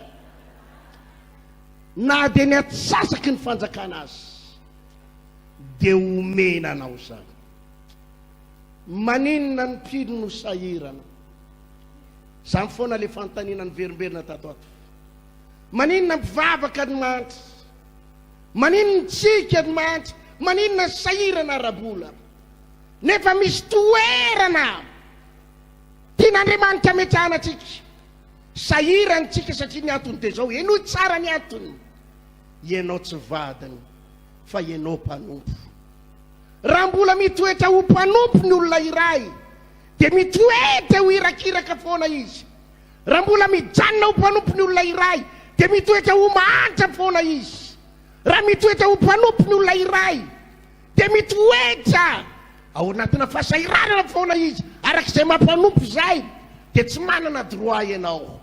Speaker 2: Na dia ny atsasaky ny fanjakana aza dia homena anao izany. Maninona ny mpino no sahirana? Izany foana ilay fanontaniana niverimberina tato ato. Maninona mpivavaka ny mahantra? Maninona tsika ny mahantra? Maninona sahirana ara-bola? Nefa misy toerana tian'Andriamanitra ametrahana antsika. Sahirana tsika satria ny antony dia izao, henoy tsara ny antony. Ianao tsy vadiny fa ianao mpanompo. Raha mbola mitoetra ho mpanompo ny olona iray dia mitoetra ho irakiraka foana izy. Raha mbola mijanona ho mpanompo ny olona iray dia mitoetra ho mahantra foana izy. Raha mitoetra ho mpanompo ny olona iray dia mitoetra ao anatina fahasahiranana foana izy. Araka izay maha mpanompo izay dia tsy manana droit ianao,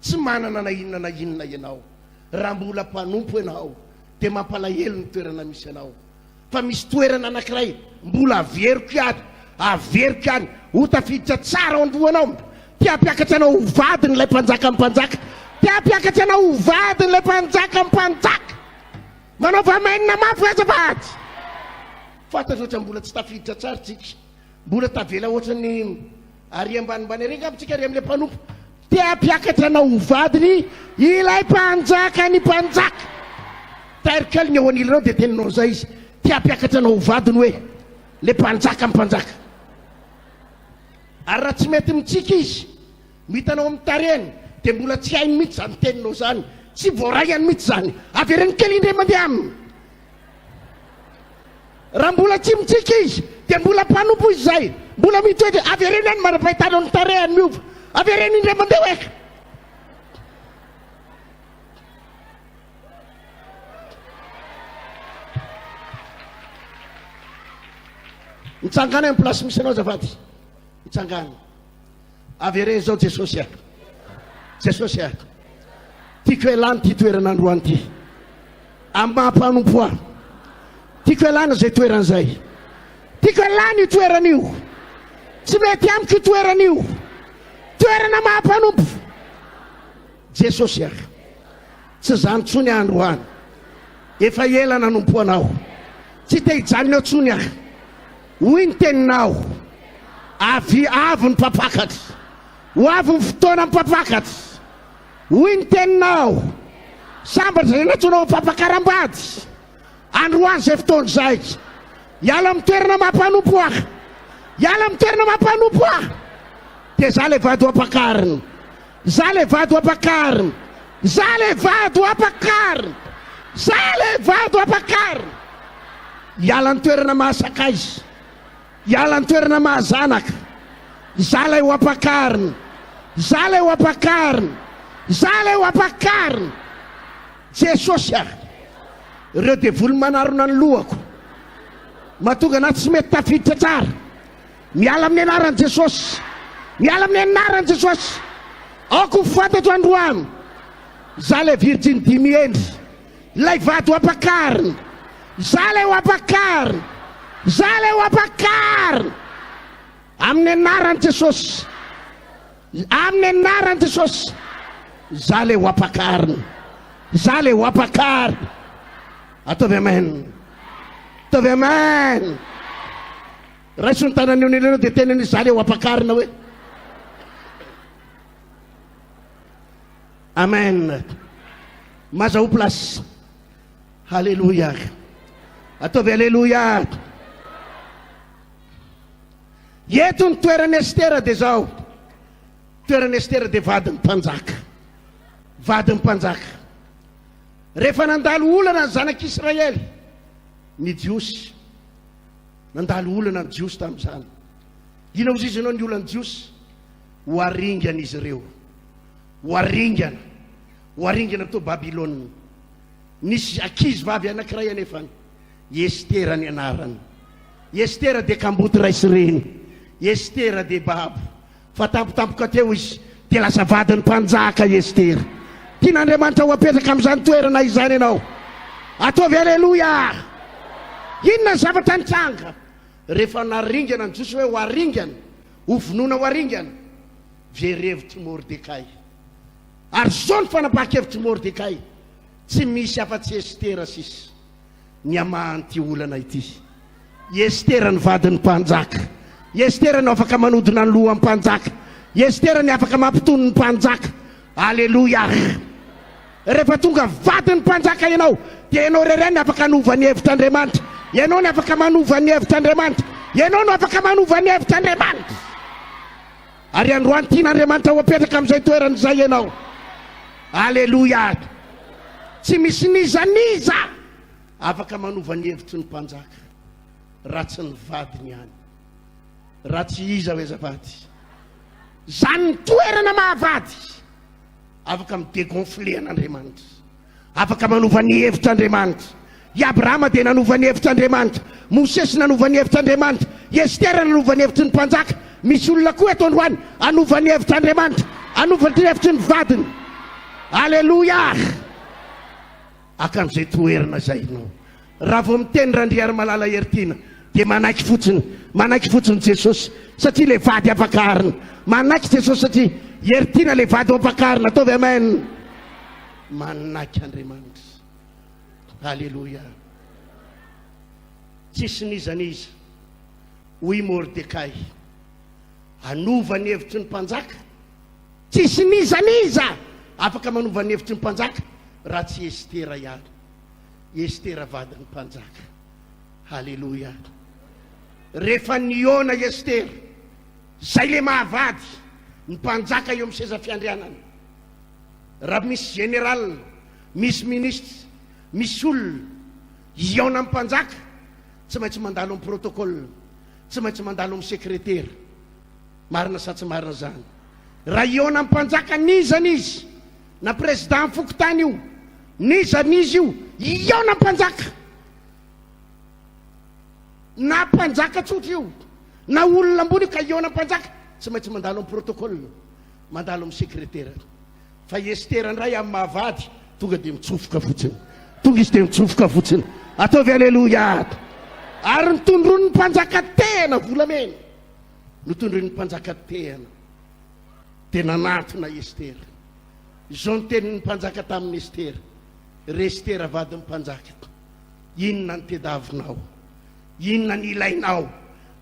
Speaker 2: tsy manana na inona na inona ianao. Raha mbola mpanompo ianao dia mampalahelo ny toerana misy anao. Fa misy toerana anankiray mbola averiko ihany, averiko ihany, ho tafiditra tsara ao an-dohanao. Te hampiakatra anao ho vadiny ilay mpanjakan'ny mpanjaka. Te hampiakatra anao ho vadiny ilay mpanjakan'ny mpanjaka. Manaova amen mafy azafady. Fantatro ohatran'ny mbola tsy tafiditra tsara tsika. Mbola tavela ohatran'ny ary ambanimbany ary angamba tsika ary amin'ilay mpanompo. Te hampiakatra anao ho vadiny ilay mpanjaka ny mpanjaka. Tairo kely ny eo anilanao dia teninao izay izy. Te hampiakatra anao ho vadiny hoe ilay mpanjaka ny mpanjaka. Ary raha tsy mety mitsiky izy, mitanao amin'ny tarehiny, dia mbola tsy hainy mihitsy izany teninao izany. Tsy voaraiany mihitsy izany. Avereno kely indray mandeha aminy. Raha mbola tsy mitsiky izy dia mbola mpanompo izy izay, mbola mitoetra, avereno ihany mandra-pahitanao ny tarehiny miova, avereno indray mandeha hoe. Mitsangana eo amin'ny place misy anao azafady. Mitsangana. Avereno izao Jesosy a. Jesosy a. Tiako ialana ity toerana androany ity. Amin'ny maha mpanompo ahy. Tiako ialana izay toerana izay. Tiako ialana io toerana io. Tsy mety amiko io toerana io. Toerana maha mpanompo. Jesosy a. Tsy izany intsony aho androany. Efa ela nanompo anao. Tsy te hijanona eo intsony aho. Hoy ny teninao, Avy avy ny mpampakatra. Ho avy ny fotoana mpampakatra. Hoy ny teninao, Sambatra izay nantsoina ho fampakaram-bady. Androany izay fotoana izay. Hiala amin'ny toerana maha mpanompo ahy. Hiala amin'ny toerana maha mpanompo ahy. Dia izaho ilay vady ho ampakarina. Za le vady ho ampakarina. Za le vady ho ampakarina. Za le vady ho ampakarina. Hiala ny toerana maha sakaiza. Hiala ny toerana maha zanaka. Za lay ho ampakarina. Za lay ho ampakarina. Za lay ho ampakarina. Jesosy ah. Ireo devoly manarona ny lohako. Mahatonga anah tsy mety tafiditra tsara. Miala amin'ny anaran'i Jesosy. Miala amin'ny anaran'i Jesosy. Aoka ho fantatro androany. Za ilay virjiny dimy hendry. Ilay vady ho ampakarina. Za ilay ho ampakarina. Za ilay ho ampakarina. Amin'ny anaran'i Jesosy. Amin'ny anaran'i Jesosy. Za ilay ho ampakarina. Za ilay ho ampakarina. Ataovy amen. Ataovy amen. Raiso ny tanan'ny onelena dia teneno izaho ilay ho ampakarina hoe. Amen. Mazahoa place. Haleloia. Ataovy aleloia. Eto ny toeran'i Estera dia izao. Toeran'i Estera dia vadin'ny mpanjaka. Vadin'ny mpanjaka. Rehefa nandalo olana ny zanak'Israely, ny Jiosy, Nandalo olana ny Jiosy tamin'izany. Inona hozy izy ianao ny olan'ny Jiosy? Ho aringana izy ireo. Ho aringana. Ho aringana tao Babylona. Nisy ankizy vavy anankiray anefa, i Estera ny anarany. I Estera dia kamboty ray sy reny. I Estera dia babo. Fa tampotampoka teo izy dia lasa vadin'ny mpanjaka i Estera. Tian'Andriamanitra ho apetraka amin'izany toerana izany ianao. Ataovy aleloia! Inona ny zavatra nitranga? Rehefa naringana ny Jiosy hoe ho aringana, ho vonoina ho aringana, very hevitr'i Mordekay. Ary izao ny fanapahan-kevitr'i Mordekay, tsy misy afa-tsy Estera sisa. ny hamaha an'ity olana ity. I Estera no vadin'ny mpanjaka. I Estera no afaka manodina ny lohan'ny mpanjaka. I Estera ny afaka mampitony ny mpanjaka. Aleloia! Rehefa tonga vadin'ny mpanjaka ianao, dia ianao irery ihany no afaka hanova ny hevitr'Andriamanitra. Ianao no afaka manova ny hevitr'Andriamanitra. Ianao no afaka manova ny hevitr'Andriamanitra. Ary androany tian'Andriamanitra ho apetraka amin'izay toerana izay ianao. Aleloia! Tsy misy n'iza n'iza afaka manova ny hevitry ny mpanjaka raha tsy ny vadiny ihany. Raha tsy iza hoe azafady. Izany ny toerana mahavady. Afaka mi-degonfler an'Andriamanitra. Afaka manova ny hevitr'Andriamanitra. I Abrahama dia nanova ny hevitr'Andriamanitra. Mosesy nanova ny hevitr'Andriamanitra. I Estera nanova ny hevitry ny mpanjaka. Misy olona koa eto androany hanova ny hevitr'Andriamanitra. Hanova ny hevitry ny vadiny. Aleloia! Haka an'izay toerana izay ianao. Raha vao miteny Randriarimalala Heritiana dia manaiky fotsiny, manaiky fotsiny Jesosy satria ilay vady ampakarina. Manaiky Jesosy satria Heritiana ilay vady ho ampakarina. Ataovy amen. Manaiky Andriamanitra. Aleloia. Tsisy n'iza n'iza, hoy Mordekay, hanova ny hevitry ny mpanjaka. Tsisy n'iza n'iza afaka manova ny hevitry ny mpanjaka raha tsy Estera ihany. Estera vadin'ny mpanjaka. Haleloia. Rehefa nihaona i Estera, izay le mahavady ny mpanjaka eo amin'ny seza fiandrianana. Raha misy général, misy ministre, misy olona hihaona amin'ny mpanjaka, tsy maintsy mandalo amin'ny protocole, tsy maintsy mandalo amin'ny sekretera. Marina sa tsy marina izany? Raha hihaona amin'ny mpanjaka n'iza n'iza, na président fokontany io, n'iza n'iza io, hihaona amin'ny mpanjaka. Na mpanjaka tsotra io, na olona ambony io ka hihaona amin'ny mpanjaka, tsy maintsy mandalo amin'ny protocole. Mandalo amin'ny sekretera. Fa i Estera indray amin'ny maha-vady, tonga dia mitsofoka fotsiny. Tonga izy dia mitsofoka fotsiny. Ataovy aleloia! Ary notondroin'ny mpanjaka tehina volamena. Notondroin'ny mpanjaka tehina. Dia nanatona i Estera. Izao ny tenin'ny mpanjaka tamin'i Estera, Ry Estera vadin'ny mpanjaka, inona ny tedavinao? Inona ny ilainao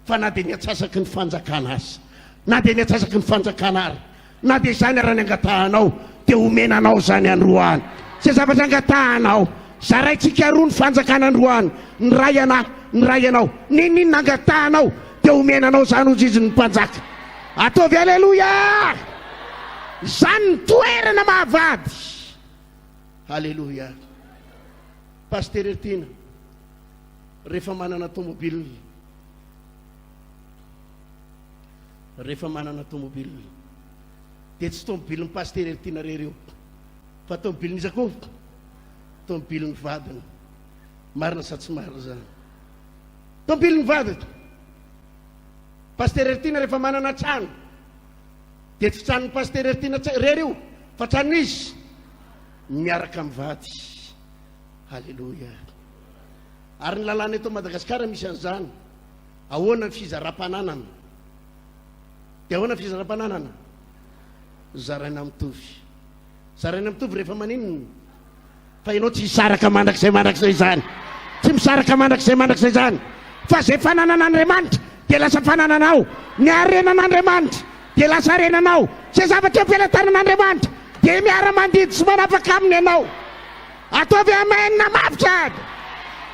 Speaker 2: fa na dia ny antsasaky ny fanjakana aza, na dia ny antsasaky ny fanjakana ary, na dia izany ara ny angatahanao, dia homena anao izany androany. Izay zavatra angatahanao, zaraintsika roa ny fanjakana androany, ny iray anah, ny iray anao. N'inon'inona angatahanao, dia homena anao izany, hoy izy ny mpanjaka. Ataovy Aleloia! Izany ny toerana mahavady. Haleloia. Pasteur Heritiana, rehefa manana tomobile, rehefa manana tomobile, dia tsy tomobilin'ny Pasteur Heritiana irery io, fa tomobilin'iza koa? Tomobilin'ny vadiny. Marina sa tsy marina izany? Tomobilin'ny vadiny. Pasteur Heritiana rehefa manana trano, dia tsy tranon'ny Pasteur Heritiana irery io, fa tranon'izy miaraka amin'ny vady. Haleloia. Ary ny lalàna eto Madagasikara misy an'izany. Ahoana ny fizaram-pananana? Dia ahoana ny fizaram-pananana? Zaraina mitovy. Zaraina mitovy rehefa maninona? Fa ianao tsy hisaraka mandrakizay mandrakizay izany. Tsy misaraka mandrakizay mandrakizay izany. Fa izay fananan'Andriamanitra dia lasa fanananao. Ny harenan'Andriamanitra dia lasa harenanao. Izay zavatra eo am-pelatanan'Andriamanitra dia miara-mandidy sy manapaka aminy ianao. Ataovy amen mafy sady.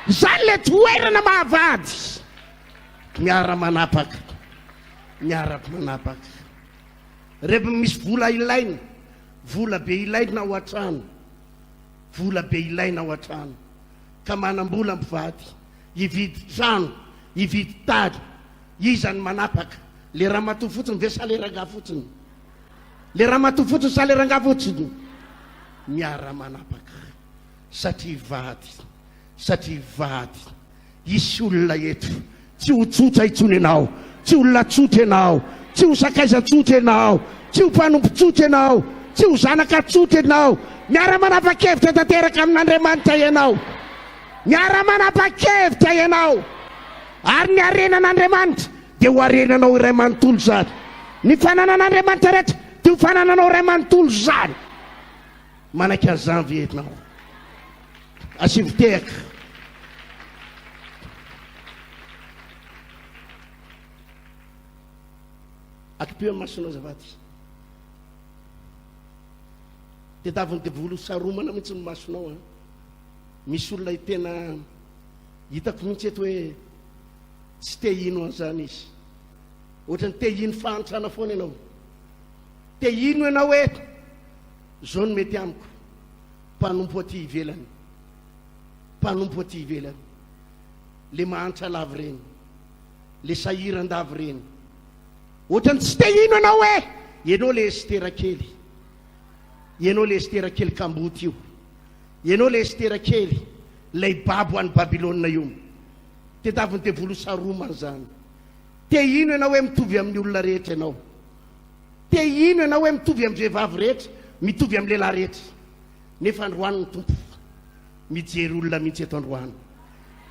Speaker 2: Izany ilay toerana mahavady. Miara-manapaka. Miara-manapaka. Rehefa misy vola ilaina, vola be ilaina ao an-trano. Vola be ilaina ao an-trano. Ka manam-bola mpivady, hividy trano, hividy tany. Iza no manapaka? Le ramatoa fotsiny ve sa le rangahy fotsiny? Le ramatoa fotsiny sa le rangahy fotsiny? Miara-manapaka. Satria vady. Satria vady. Hisy olona eto. Tsy ho tsotra intsony ianao. Tsy olona tsotra ianao. Tsy ho sakaiza tsotra ianao. Tsy ho mpanompo tsotra ianao. Tsy ho zanaka tsotra ianao. Miara-manapa-kevitra tanteraka amin'Andriamanitra ianao. Miara-manapa-kevitra ianao. Ary ny harenan'Andriamanitra dia ho harenanao iray manontolo izany. Ny fananan'Andriamanitra rehetra dia ho fanananao iray manontolo izany. Manaiky an'izany ve ianao? Asivo tehaka. Akipio amin'ny masonao azafady. Tediavin'ny devoly ho saromana mihitsy ny masonao an. Misy olona tena hitako mihitsy eto hoe tsy te hino an'izany izy. Ohatran'ny te hino fahantrana foana ianao. Te hino ianao hoe Zao no mety amiko, mpanompo aty ivelany, mpanompo aty ivelany, le mahantra lava ireny, le sahiran-dava ireny. Ohatran'ny tsy te hino ianao hoe ianao le Estera kely, ianao le Estera kely kamboty io, ianao le Estera kely ilay babo any Babylona io. Tediavin'ny devoly ho saromana izany. Te hino ianao hoe mitovy amin'ny olona rehetra ianao. Te hino ianao hoe mitovy amin'ny vehivavy rehetra, mitovy amin'ny lehilahy rehetra. Nefa androany ny Tompo mijery olona mihitsy eto androany.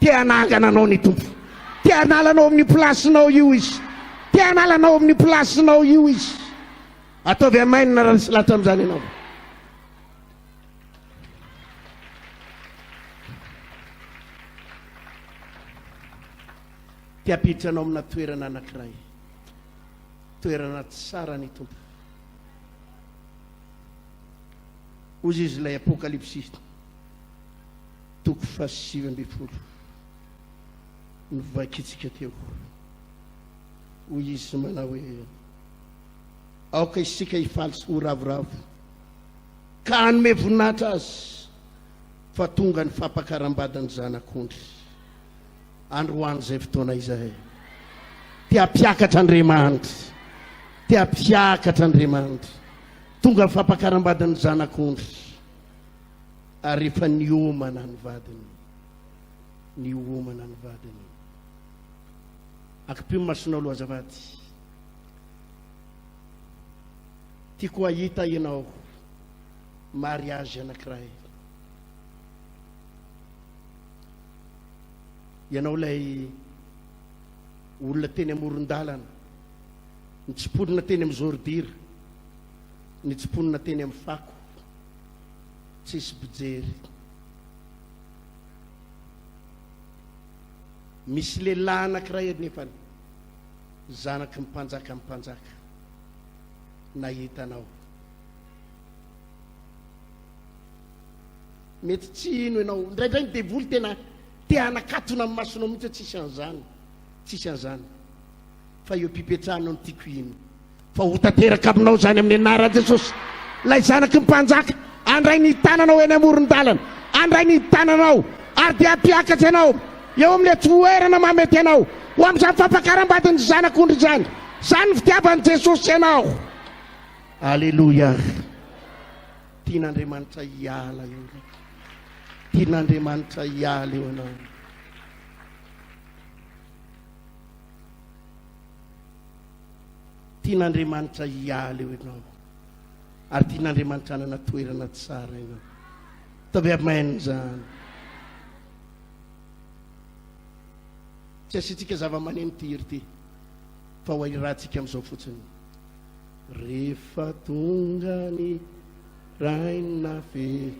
Speaker 2: Te hanangana anao ny Tompo. Te hanala anao amin'io place-nao io Izy. Te hanala anao amin'io place-nao io Izy. Ataovy amen raha resy lahatra amin'izany ianao. Te hampiditra anao amina toerana anankiray. Toerana tsara ny Tompo. Hozy izy ilay Apokalypsy toko faha-19 novakintsika teo. Hoy izy manao hoe, Aoka isika hifaly sy ho ravoravo ka hanome voninahitra azy fa tonga ny fampakaram-badin'ny Zanak'ondry. Androany izay fotoana izay. Te hampiakatra Andriamanitra. Te hampiakatra Andriamanitra. Tonga ny fampakaram-badin'ny zanak'ondry. Ary efa niomana ny vadiny. Niomana ny vadiny. Akipio ny masonao aloha azafady. Tiako hahita ianao mariage anankiray. Ianao ilay olona teny amoron-dalana, nitsimponina teny amin'ny zôridira, nitsimponina teny amin'ny fako, tsisy mpijery. Misy lehilahy anankiray anefany, zanaky ny mpanjakan'ny mpanjaka, nahita anao. Mety tsy hino ianao. Indraindray ny devoly tena te hanakatona ny masonao mihitsy hoe tsisy an'izany. Tsisy an'izany. Fa eo am-pipetrahana no tiako hino. Fa ho tanteraka aminao izany amin'ny anaran'i Jesosy. Ilay zanaky ny mpanjaka handray ny tananao eny amoron-dalana, handray ny tananao ary dia hampiakatra anao eo amin'ilay toerana mahamety anao ho amin'izany fampakaram-badin'ny Zanak'ondry izany. Izany ny fitiavan'i Jesosy anao. Aleloia. Tian'Andriamanitra hiala eo ianao. Tian'Andriamanitra hiala eo ianao. Tian'Andriamanitra hiala eo ianao. Ary tian'Andriamanitra hanana toerana tsara ianao. Ataovy amen izany. Tsy asiantsika zava-maneno ity hira ity, fa ho ahirahantsika amin'izao fotsiny. Rehefa tonga ny raina fety.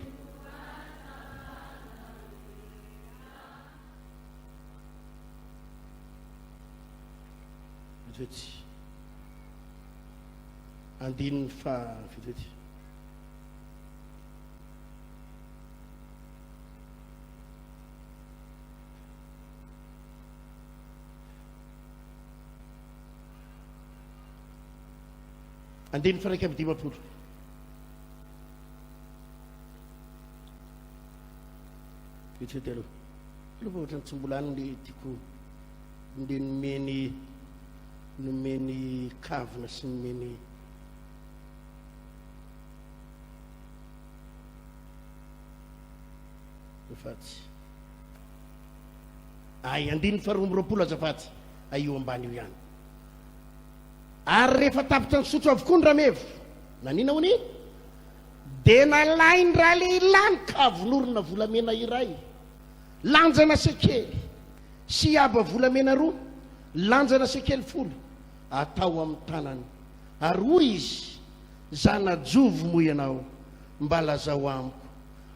Speaker 2: Vetivety. Andininy faha vetivety. Andininy faha 51. Vetivety aloha. Aloha fa ohatran'ny tsy mbola any le tiako le nomeny nomeny kavina sy nomeny azafady. Ay, andininy faha 22 azafady. Ay, io ambany io ihany. Ary rehefa tapitra nisotro avokoa ny rameva, nanina hono i? Dia nalain-dralehilahy ny kavon'orona volamena iray, lanjana sekely, sy haba volamena roa, lanjana sekely folo, atao amin'ny tanany. Ary hoy izy, Zana-jovy moa ianao? Mba lazao amiko.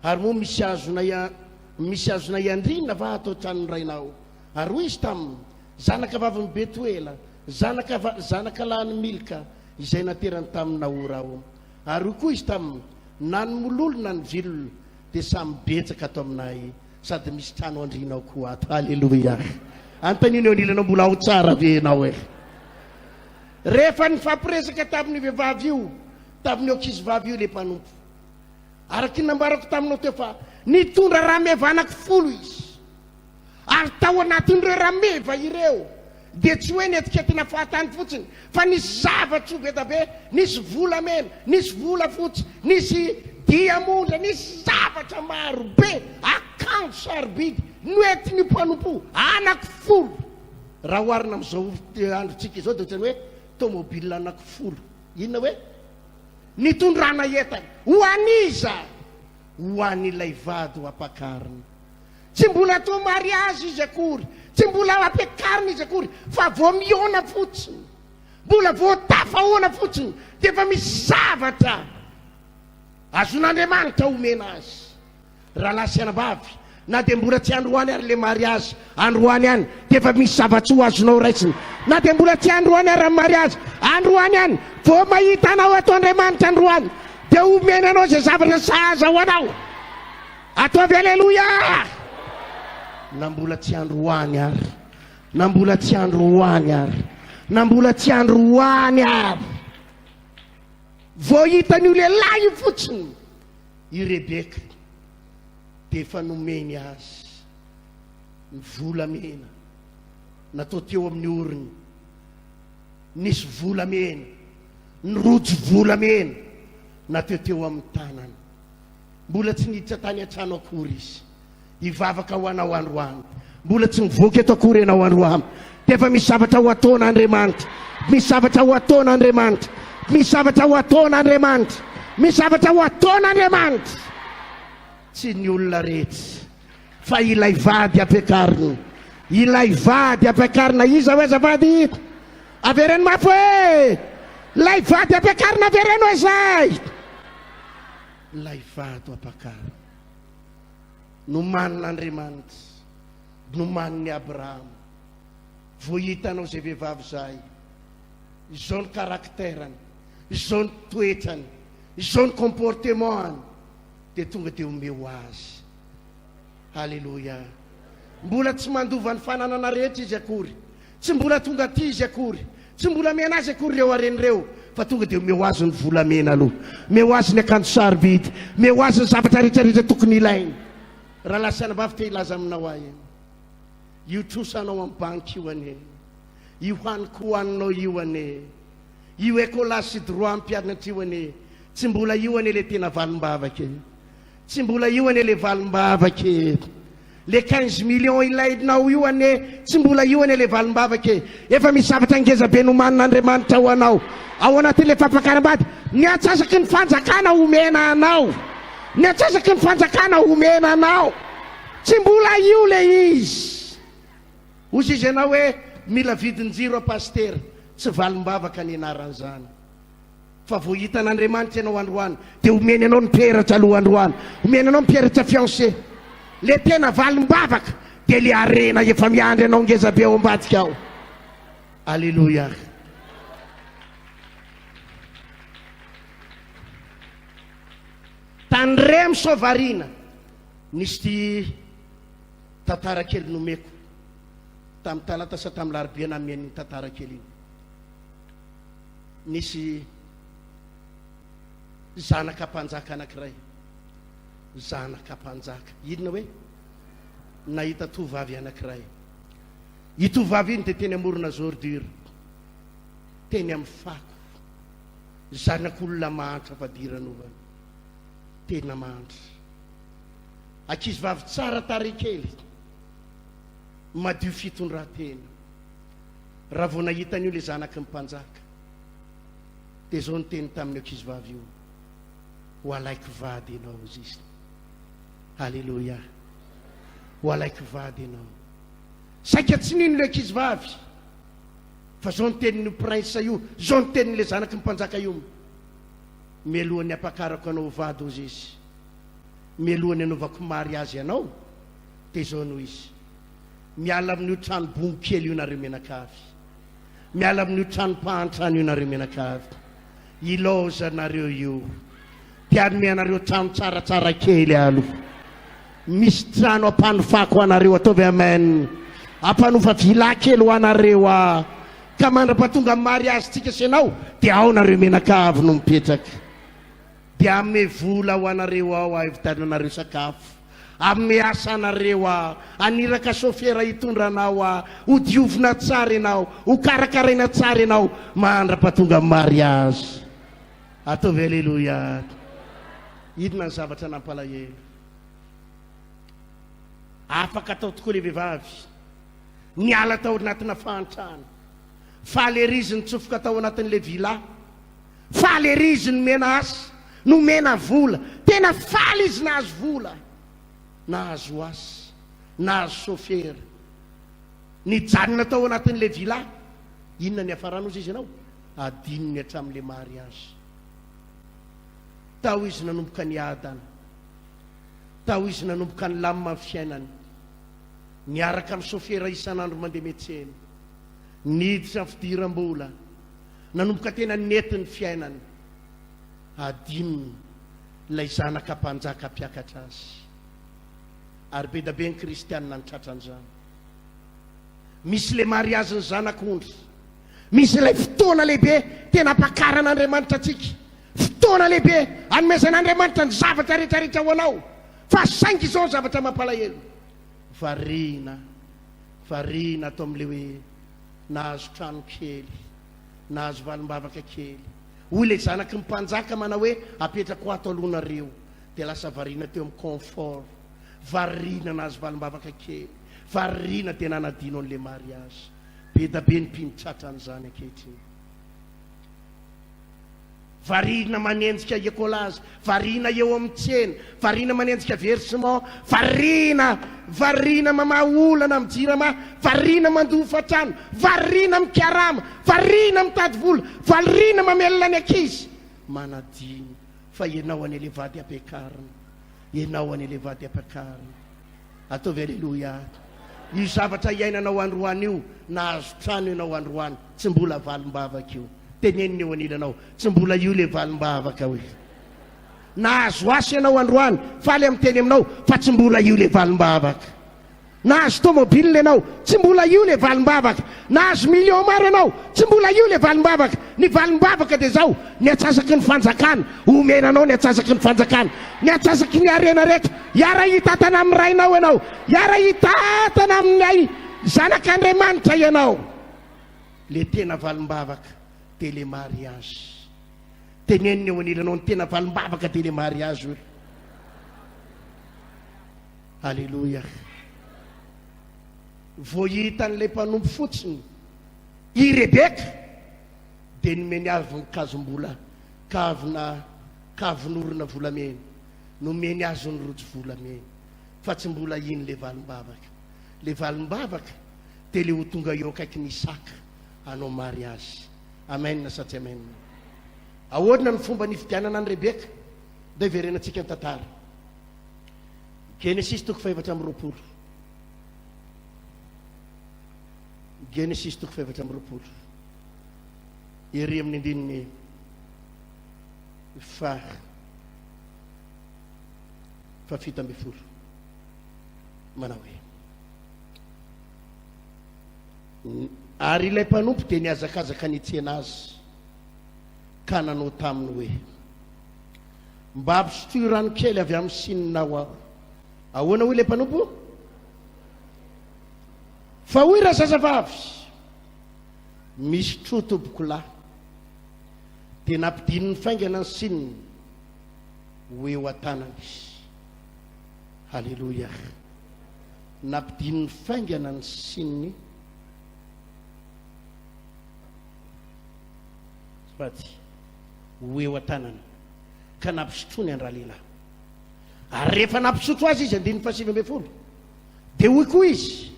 Speaker 2: Ary moa misy azonay misy azonay andriana va ato an-tranon'ny rainao? Ary hoy izy taminy, Zanakavavin'i Betoela, zanaka zanakalahin'i Milka, izay naterany tamin'i Nahora aho. Ary hoy koa izy taminy, Na ny mololo na ny vilona dia samy betsaka ato aminay, sady misy trano andrianao koa ato. Aleloia! Anontanio ny eo anilanao, mbola ao tsara ve ianao e? Rehefa nifampiresaka tamin'io vehivavy io, tamin'io ankizivavy io ilay mpanompo, araka ny nambarako taminao teo fa nitondra rameva anankifolo izy. Ary tao anatin'ireo rameva ireo dia tsy hoe netikentina fahatany fotsiny fa nisy zava-tsoa be da be, nisy volamena, nisy volafotsy, nisy diamondra, nisy zavatra maro be, akanjo sarobidy noentin'io mpanompo io, anankifolo. Raha oharina amin'izao androntsika izao dia ohatran'ny hoe tomobile anankifolo. Inona hoe? Nitondrana entana. Ho an'iza? Ho an'ilay vady ho ampakarina. Tsy mbola atao mariazy izy akory, tsy mbola ampiakarina izy akory fa vao mihaona fotsiny, mbola vao tafahoana fotsiny dia efa misy zavatra azon'Andriamanitra omena azy. Rahalahy sy anabavy, na dia mbola tsy androany ary ilay mariazy, androany ihany dia efa misy zava-tsoa azonao raisina. Na dia mbola tsy androany ary ny mariazy, androany ihany vao mahita anao ato Andriamanitra androany dia omeny anao izay zavatra sahaza ho anao. Ataovy aleloia! Na mbola tsy androany ary, na mbola tsy androany ary, na mbola tsy androany ary. Vao hitan'io lehilahy io fotsiny i Rebeka dia efa nomeny azy ny volamena natao teo amin'ny orony. Nisy volamena, ny rojo volamena natao teo amin'ny tanany. Mbola tsy niditra tany an-trano akory izy. Hivavaka ho anao androany. Mbola tsy nivoaka eto akory ianao androany. Dia efa misy zavatra ho ataon'Andriamanitra. Misy zavatra ho ataon'Andriamanitra. Misy zavatra ho ataon'Andriamanitra. Misy zavatra ho ataon'Andriamanitra. Tsy ny olona rehetra, fa ilay vady ampiakarina. Ilay vady ampiakarina. Iza hoe azafady? Avereno mafy hoe, Ilay vady ampiakarina avereno hoe izay. Ilay vady ampakarina. Nomanin'Andriamanitra, nomanin'i Abrahama. Vao hitanao izay vehivavy izay, izao ny caractère-ny, izao ny toetrany, izao ny comportement-ny, dia tonga dia omeo azy. Aleloia. Mbola tsy mandova ny fananana rehetra izy akory. Tsy mbola tonga aty izy akory. Tsy mbola amena azy akory ireo harena ireo. Fa tonga dia omeo azy ny volamena aloha. Omeo azy ny akanjo sarobidy. Omeo azy ny zavatra rehetra rehetra tokony ilainy. Rahalahy sy anabavy te hilaza aminao ahy. Io trosanao amin'ny banky io anie. Io haniko hohaninao io anie. Io écolage sy droit ampianatra io anie. Tsy mbola io anie le tena valim-bavaka e. Tsy mbola io anie le valim-bavaka e. Le 15 millions ilainao io anie tsy mbola io anie le valim-bavaka e. Efa misy zavatra ngeza be nomanin'Andriamanitra ho anao ao anatin'le fampakaram-bady. Ny antsasaky ny fanjakana omena anao. Ny antsasaky ny fanjakana omena anao. Tsy mbola io le izy. Hozy izy ianao hoe mila vidin-jiro a Pasitera. Tsy valim-bavaka ny anaran'izany. Fa vao hitan'Andriamanitra ianao androany dia omeny anao ny peratra aloha androany. Omeny anao ny peratra fiancé. Le tena valim-bavaka dia le harena efa miandry anao ngeza be ao ambadika ao. Alléluia. Tandremo sao variana. Nisy ty tantara kely nomeko tamin'ny talata sa tamin'ny larobia nameno iny tantara kely iny. Nisy zanaka mpanjaka anankiray, zanaka mpanjaka, inona hoe? Nahita tovovavy anankiray. Io tovovavy iny dia teny amorona ordure, teny amin'ny fako, zanak'olona mahantra fadiranovana, tena mahantra. Ankizivavy tsara tarehy kely, madio fitondran-tena. Raha vao nahita an'io ilay zanaky ny mpanjaka, dia izao niteny tamin'io ankizivavy io, Ho alaiko vady ianao, hozy izy. Aleloia! Ho alaiko vady ianao. Saika tsy nino ilay ankizivavy, fa izao ny tenin'io prince io, izao ny tenin'ilay zanaky ny mpanjaka io, Mialohan'ny hampakarako anao ho vady, hozy izy, mialohan'ny hanaovako mariazy anao, dia izao no izy, Miala amin'io trano bongo kely io nareo mianakavy. Miala amin'io tranom-pahantrana io nareo mianakavy. Ilaozanareo io. Te hanome anareo trano tsaratsara kely aho aloha. Misy trano ampanofako anareo, ataovy amen. Ampanofa villa kely ho anareo aho. Ka mandra-pahatonga amin'ny mariazintsika sy ianao, dia ao nareo mianakavy no mipetraka. Dia hanome vola ho anareo aho hahavitananareo sakafo. Hanome asa anareo aho. Haniraka sôfera hitondra anao aho. Ho diovina tsara ianao. Ho karakaraina tsara ianao mandra-pahatonga amin'ny mariazy. Ataovy Aleloia. Inona ny zavatra nampalahelo? Afaka atao tokoa ilay vehivavy. Niala tao anatina fahantrana. Faly ery izy nitsofoka tao anatin'ilay villa. Faly ery izy nomena asa, nomena vola. Tena faly izy nahazo vola, nahazo asa, nahazo sôfera. Nijanona tao anatin'ilay villa. Inona ny hiafarany hozy izy ianao? Adinony hatramin'ilay mariage. Tao izy nanomboka niadana. Tao izy nanomboka nilamina ny fiainany. Niaraka amin'ny sôfera isan'andro mandeha miantsena. Niditra ny fidiram-bola. Nanomboka tena nety ny fiainany. Adinony ilay zanaka mpanjaka mpiakatra azy. Ary be da be ny kristianina ny tratran'izany. Misy ilay mariazin'ny zanak'ondry. Misy ilay fotoana lehibe tena ampakaran'Andriamanitra antsika. Fotoana lehibe anomezan'Andriamanitra ny zavatra rehetra rehetra ho anao. Fa saingy izao ny zavatra mampalahelo. Variana, variana ato amin'ilay hoe nahazo trano kely, nahazo valim-bavaka kely. Hoy ilay zanaky ny mpanjaka manao hoe apetrako ato aloha nareo. Dia lasa variana teo amin'ny confort. Variana nahazo valim-bavaka kely. Variana dia nanadino an'ilay mariage. Be da be ny mpino tratran'izany ankehitriny. Variana manenjika écolage, variana eo amin'ny tsena, variana manenjika versement, variana, variana mamaha olana amin'ny jirama, variana mandoa hofantrano, variana mikarama, variana mitady vola, variana mamelona ny ankizy. Manadino fa ianao anie le vady ampiakarina, ianao anie le vady ampiakarina. Ataovy Aleloia. Io zavatra iainanao androany io, nahazo trano ianao androany, tsy mbola valim-bavaka io. Tenenina eo anilanao, tsy mbola io le valim-bavaka hoe. Nahazo asa ianao androany, faly aho miteny aminao fa tsy mbola io le valim-bavaka. Nahazo tomobile ianao, tsy mbola io le valim-bavaka. Nahazo million maro ianao, tsy mbola io le valim-bavaka. Ny valim-bavaka dia izao, ny atsasaky ny fanjakana, omena anao ny atsasaky ny fanjakana. Ny atsasaky ny harena rehetra, hiara-hitantana amin'ny Rainao ianao, hiara-hitantana amin'ilay Zanak'Andriamanitra ianao. Le tena valim-bavaka dia le mariage. Teneno ny eo anilanao, ny tena valim-bavaka dia le mariage hoy. Aleloia. Vao hitan'ilay mpanompo fotsiny i Rebeka, dia nomeny avy ny kazom-bola, kavina, kavin'orona volamena. Nomeny azy ny rojo volamena. Fa tsy mbola iny ilay valim-bavaka. Ilay valim-bavaka dia ilay ho tonga eo akaikin'i Isaka hanao mariazy. Amen sa tsy amen? Ahoana ny fomba nifidianana an'i Rebeka? Ndeha hiverenantsika ny tantara. Genesisy toko fahefatra amby 20. Genesisy toko fahefatra amby 20. Ery amin'ny andininy faha 17. Manao hoe. Ary ilay mpanompo dia nihazakazaka nitsena azy ka nanao taminy hoe. Mba ampisotroy rano kely avy amin'ny sininao aho. Ahoana hoy ilay mpanompo? Fa hoy razazavavy, Misotroa tompokolahy. Dia nampidininy faingana ny sininy ho eo an-tanany. Haleloia. Nampidininy faingana ny sininy. Azafady. Ho eo an-tanany. Ka nampisotroany an-dralehilahy. Ary rehefa nampisotro azy izy, andininy faha-19, dia hoy koa izy,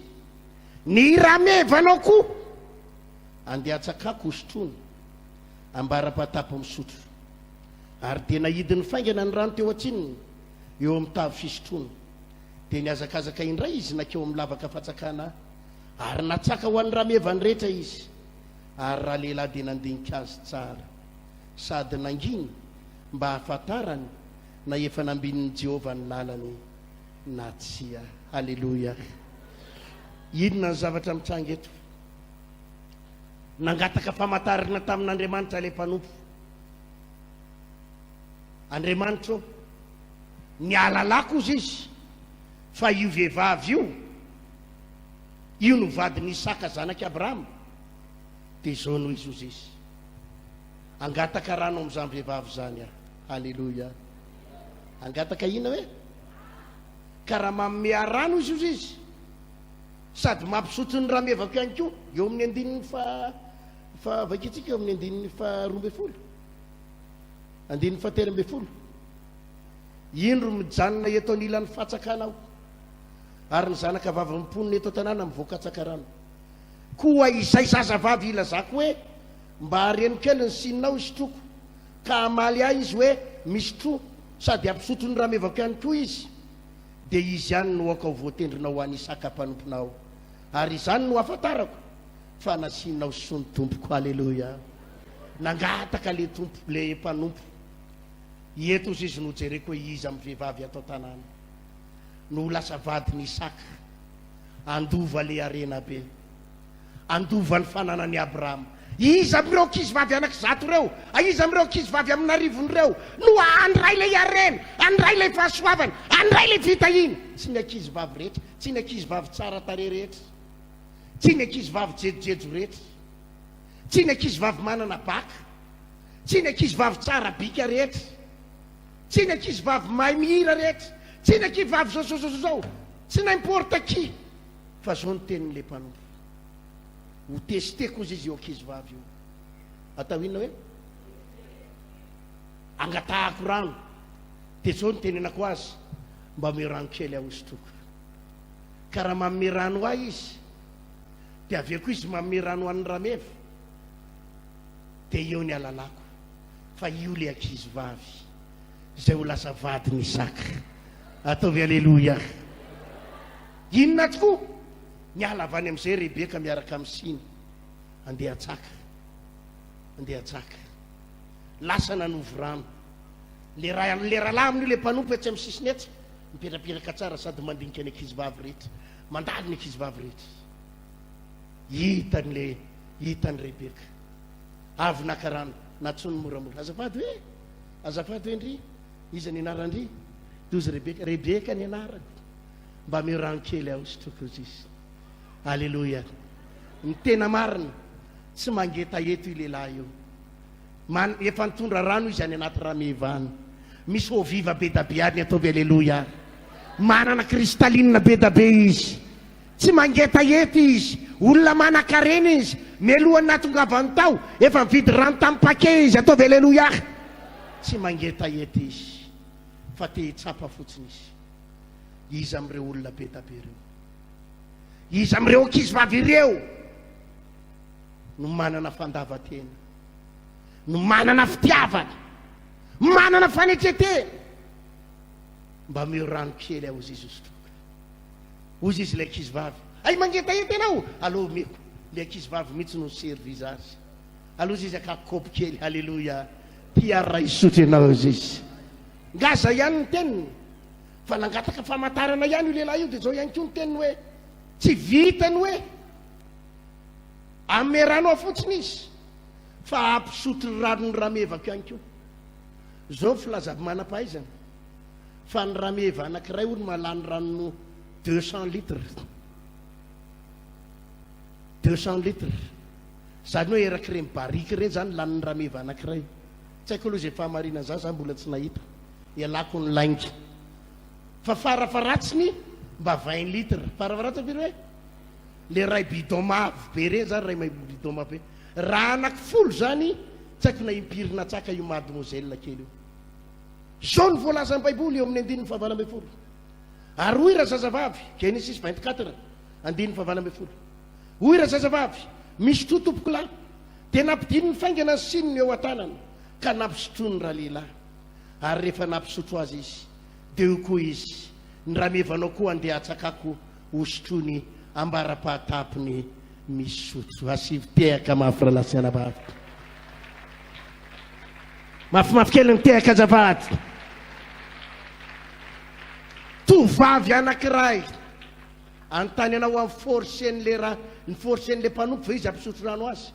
Speaker 2: Ny ramevanao koa andeha hatsakako hosotroina, ambara-pahatapy misotro. Ary dia nahidiny faingana ny rano teo an-tsininy, eo amin'ny tavy fisotroana. Dia nihazakazaka indray izy nankeo amin'ny lavaka fatsakana, ary natsaka ho an'ny ramevany rehetra izy. Ary ralehilahy dia nandinika azy tsara. sady nangina mba hahafantarany na efa nambinin'i Jehovah ny lalany na tsia. Haleloia! Inona ny zavatra mitranga eto? Nangataka famantarana tamin'Andriamanitra ilay mpanompo. Andriamanitra ô, ny ahalalako hozy izy fa io vehivavy io, io no vadin'i Isaka zanak'i Abrahama, dia izao no izy hozy izy. Hangataka rano amin'izany vehivavy izany aho. Haleloia. Hangataka inona hoe? Ka raha manome ahy rano izy hozy izy, sady mampisotro ny ramevako ihany koa, eo amin'ny andininy fa fa vakintsika eo amin'ny andininy fa 12. Andininy fa 13. Indro mijanona eto anilan'ny fatsakana aho, ary ny zanaka vavin'ny mponina eto an-tanàna mivoaka hatsaka rano. Koa izay zazavavy ilazako hoe, Mba areno kely ny sininao hisotroako, ka hamaly ahy izy hoe, Misotroa, sady hampisotro ny ramevako ihany koa izy, dia izy ihany no aoka ho voatendrinao ho an'i Isaka mpanomponao. Ary izany no hahafantarako fa nasianao soa ny tompoko. Aleloia! Nangataka le tompo, le mpanompo. Eto ozy izy no jereko hoe iza amin'ny vehivavy ato an-tanàna no ho lasa vadin'i Isaka, handova le harena be. Handova ny fananan'i Abrahama. Iza amin'ireo ankizivavy anankizato ireo, iza amin'ireo ankizivavy amin'arivony ireo no handray ilay harena, handray ilay fahasoavana, handray ilay fitahiana? Tsy ny ankizivavy rehetra, tsy ny ankizivavy tsara tarehy rehetra, tsy ny ankizivavy jejojejo rehetra, tsy ny ankizivavy manana baka, tsy ny ankizivavy tsara bika rehetra, tsy ny ankizivavy mahay mihira rehetra, tsy ny ankivavy zao zao zao zao, tsy n'importe qui. Fa zao ny tenin'ilay mpanompo, Ho testeko hozy izy io ankizy vavy io. Atao inona hoe? Angatahako rano. Dia zao ny tenenako azy, mba omeo rano kely aho hosotroiko. Ka raha manome rano ahy izy, dia avy eo koa izy manome rano ho an'ny rameva, dia eo ny alalako fa io ilay ankizy vavy izay ho lasa vadin'i Isaka. Ataovy aleloia. Inona tokoa? Niala avy any amin'izay Rebeka miaraka amin'ny siny. Andeha hatsaka. Andeha hatsaka. Lasa nanovo rano. Le ra, le rahalahy amin'io le mpanompo etsy amin'ny sisiny etsy. Mipetrapetraka tsara sady mandinika ny ankizivavy rehetra. Mandalo ny ankizivavy rehetra. Hitany le, hitany Rebeka. Avy naka rano, nantsoiny moramora. Azafady hoe? Azafady hoe ndry? Iza ny anaran-dry? Dia hozy Rebeka, Rebeka ny anarako. Mba ameo rano kely aho sotroiko hozy izy. Aleloia. Ny tena marina, tsy mangetaheta io lehilahy io. Man, efa nitondra rano izy any anaty rameva any. Misy eau vive be da be any, ataovy aleloia. Manana cristalline be da be izy. Tsy mangetaheta izy. Olona manan-karena izy. Mialohan'ny nahatongavany tao, efa nividy rano tamin'ny paquet izy, ataovy aleloia. Tsy mangetaheta izy, fa te hitsapa fotsiny izy. Iza amin'ireo olona be da be ireo? Iza amin'ireo ankizivavy ireo no manana fandavan-tena, no manana fitiavana, manana fanetren-tena? Mba omeo rano kely aho, hozy izy hosotroiko. Hozy izy ilay ankizivavy, Hay mangetaheta ianao? Aleo omeko. Ilay ankizivavy mihitsy no ni-service azy. Aleo hozy izy hakako kaopy kely. Haleloia! Tia ray hisotro ianao, hozy izy. Nga zay ihany ny teniny? Fa nangataka famantarana ihany io lehilahy io dia izao ihany koa ny teniny hoe, tsy vitany hoe hanome rano aho fotsiny izy fa hampisotro rano ny ramevako ihany koa. Izao ny filazan'ny manam-pahaizana fa ny rameva anankiray hono mahalany rano 200 litres. 200 litres. Izany hoe erak'ireny barrique ireny izany lanin'ny rameva anankiray. Tsy haiko aloha izay fahamarinan'izany, za mbola tsy nahita. Ialako ny lainga. Fa farafaharatsiny mba 20 litres. Farafaharatsiny firy hoe? Le ray bidon mavo be reny zany, ray bidon mavo be. Raha anaky folo zany, tsy haiko na impiry natsaka io mademoiselle kely io. Zao no voalazan'ny Baiboly eo amin'ny andininy faha-18. Ary hoy razazavavy, Genesis 24, andininy faha-18. Hoy razazavavy, Misotroa tompokolahy. Dia nampidininy faingana ny sininy eo an-tanany, ka nampisotroiny ralehilahy. Ary rehefa nampisotro azy izy, dia hoy koa izy, Ny ramevanao koa andeha hatsakako hosotroiny ambara-pahatapony misotro. Asivo tehaka mafy rahalahy sy anabavy. Mafimafy kely ny tehaka azafady. Tovovavy anankiray anontany anao amin'ny forcen'le ra, ny forcen'le mpanompo ve izy hampisotro rano azy?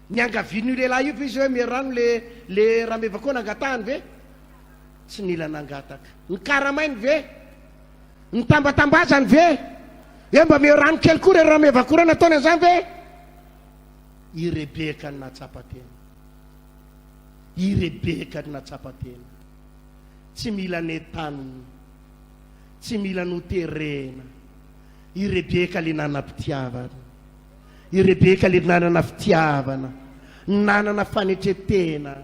Speaker 2: Niangavian'io lehilahy io ve izy hoe omeo rano le le rameva koa nangatahany ve? Tsy nila nangataka. Nikaramainy ve? Nitambatambazany ve? Hoe mba omeo rano kely koa ireo rameva koa ireo nataony an'izany ve? I Rebeka no nahatsapa tena. I Rebeka no nahatsapa tena. Tsy mila nentanina. Tsy mila noterena. I Rebeka le nanam-pitiavana. I Rebeka le nanana fitiavana, nanana fanetren-tena.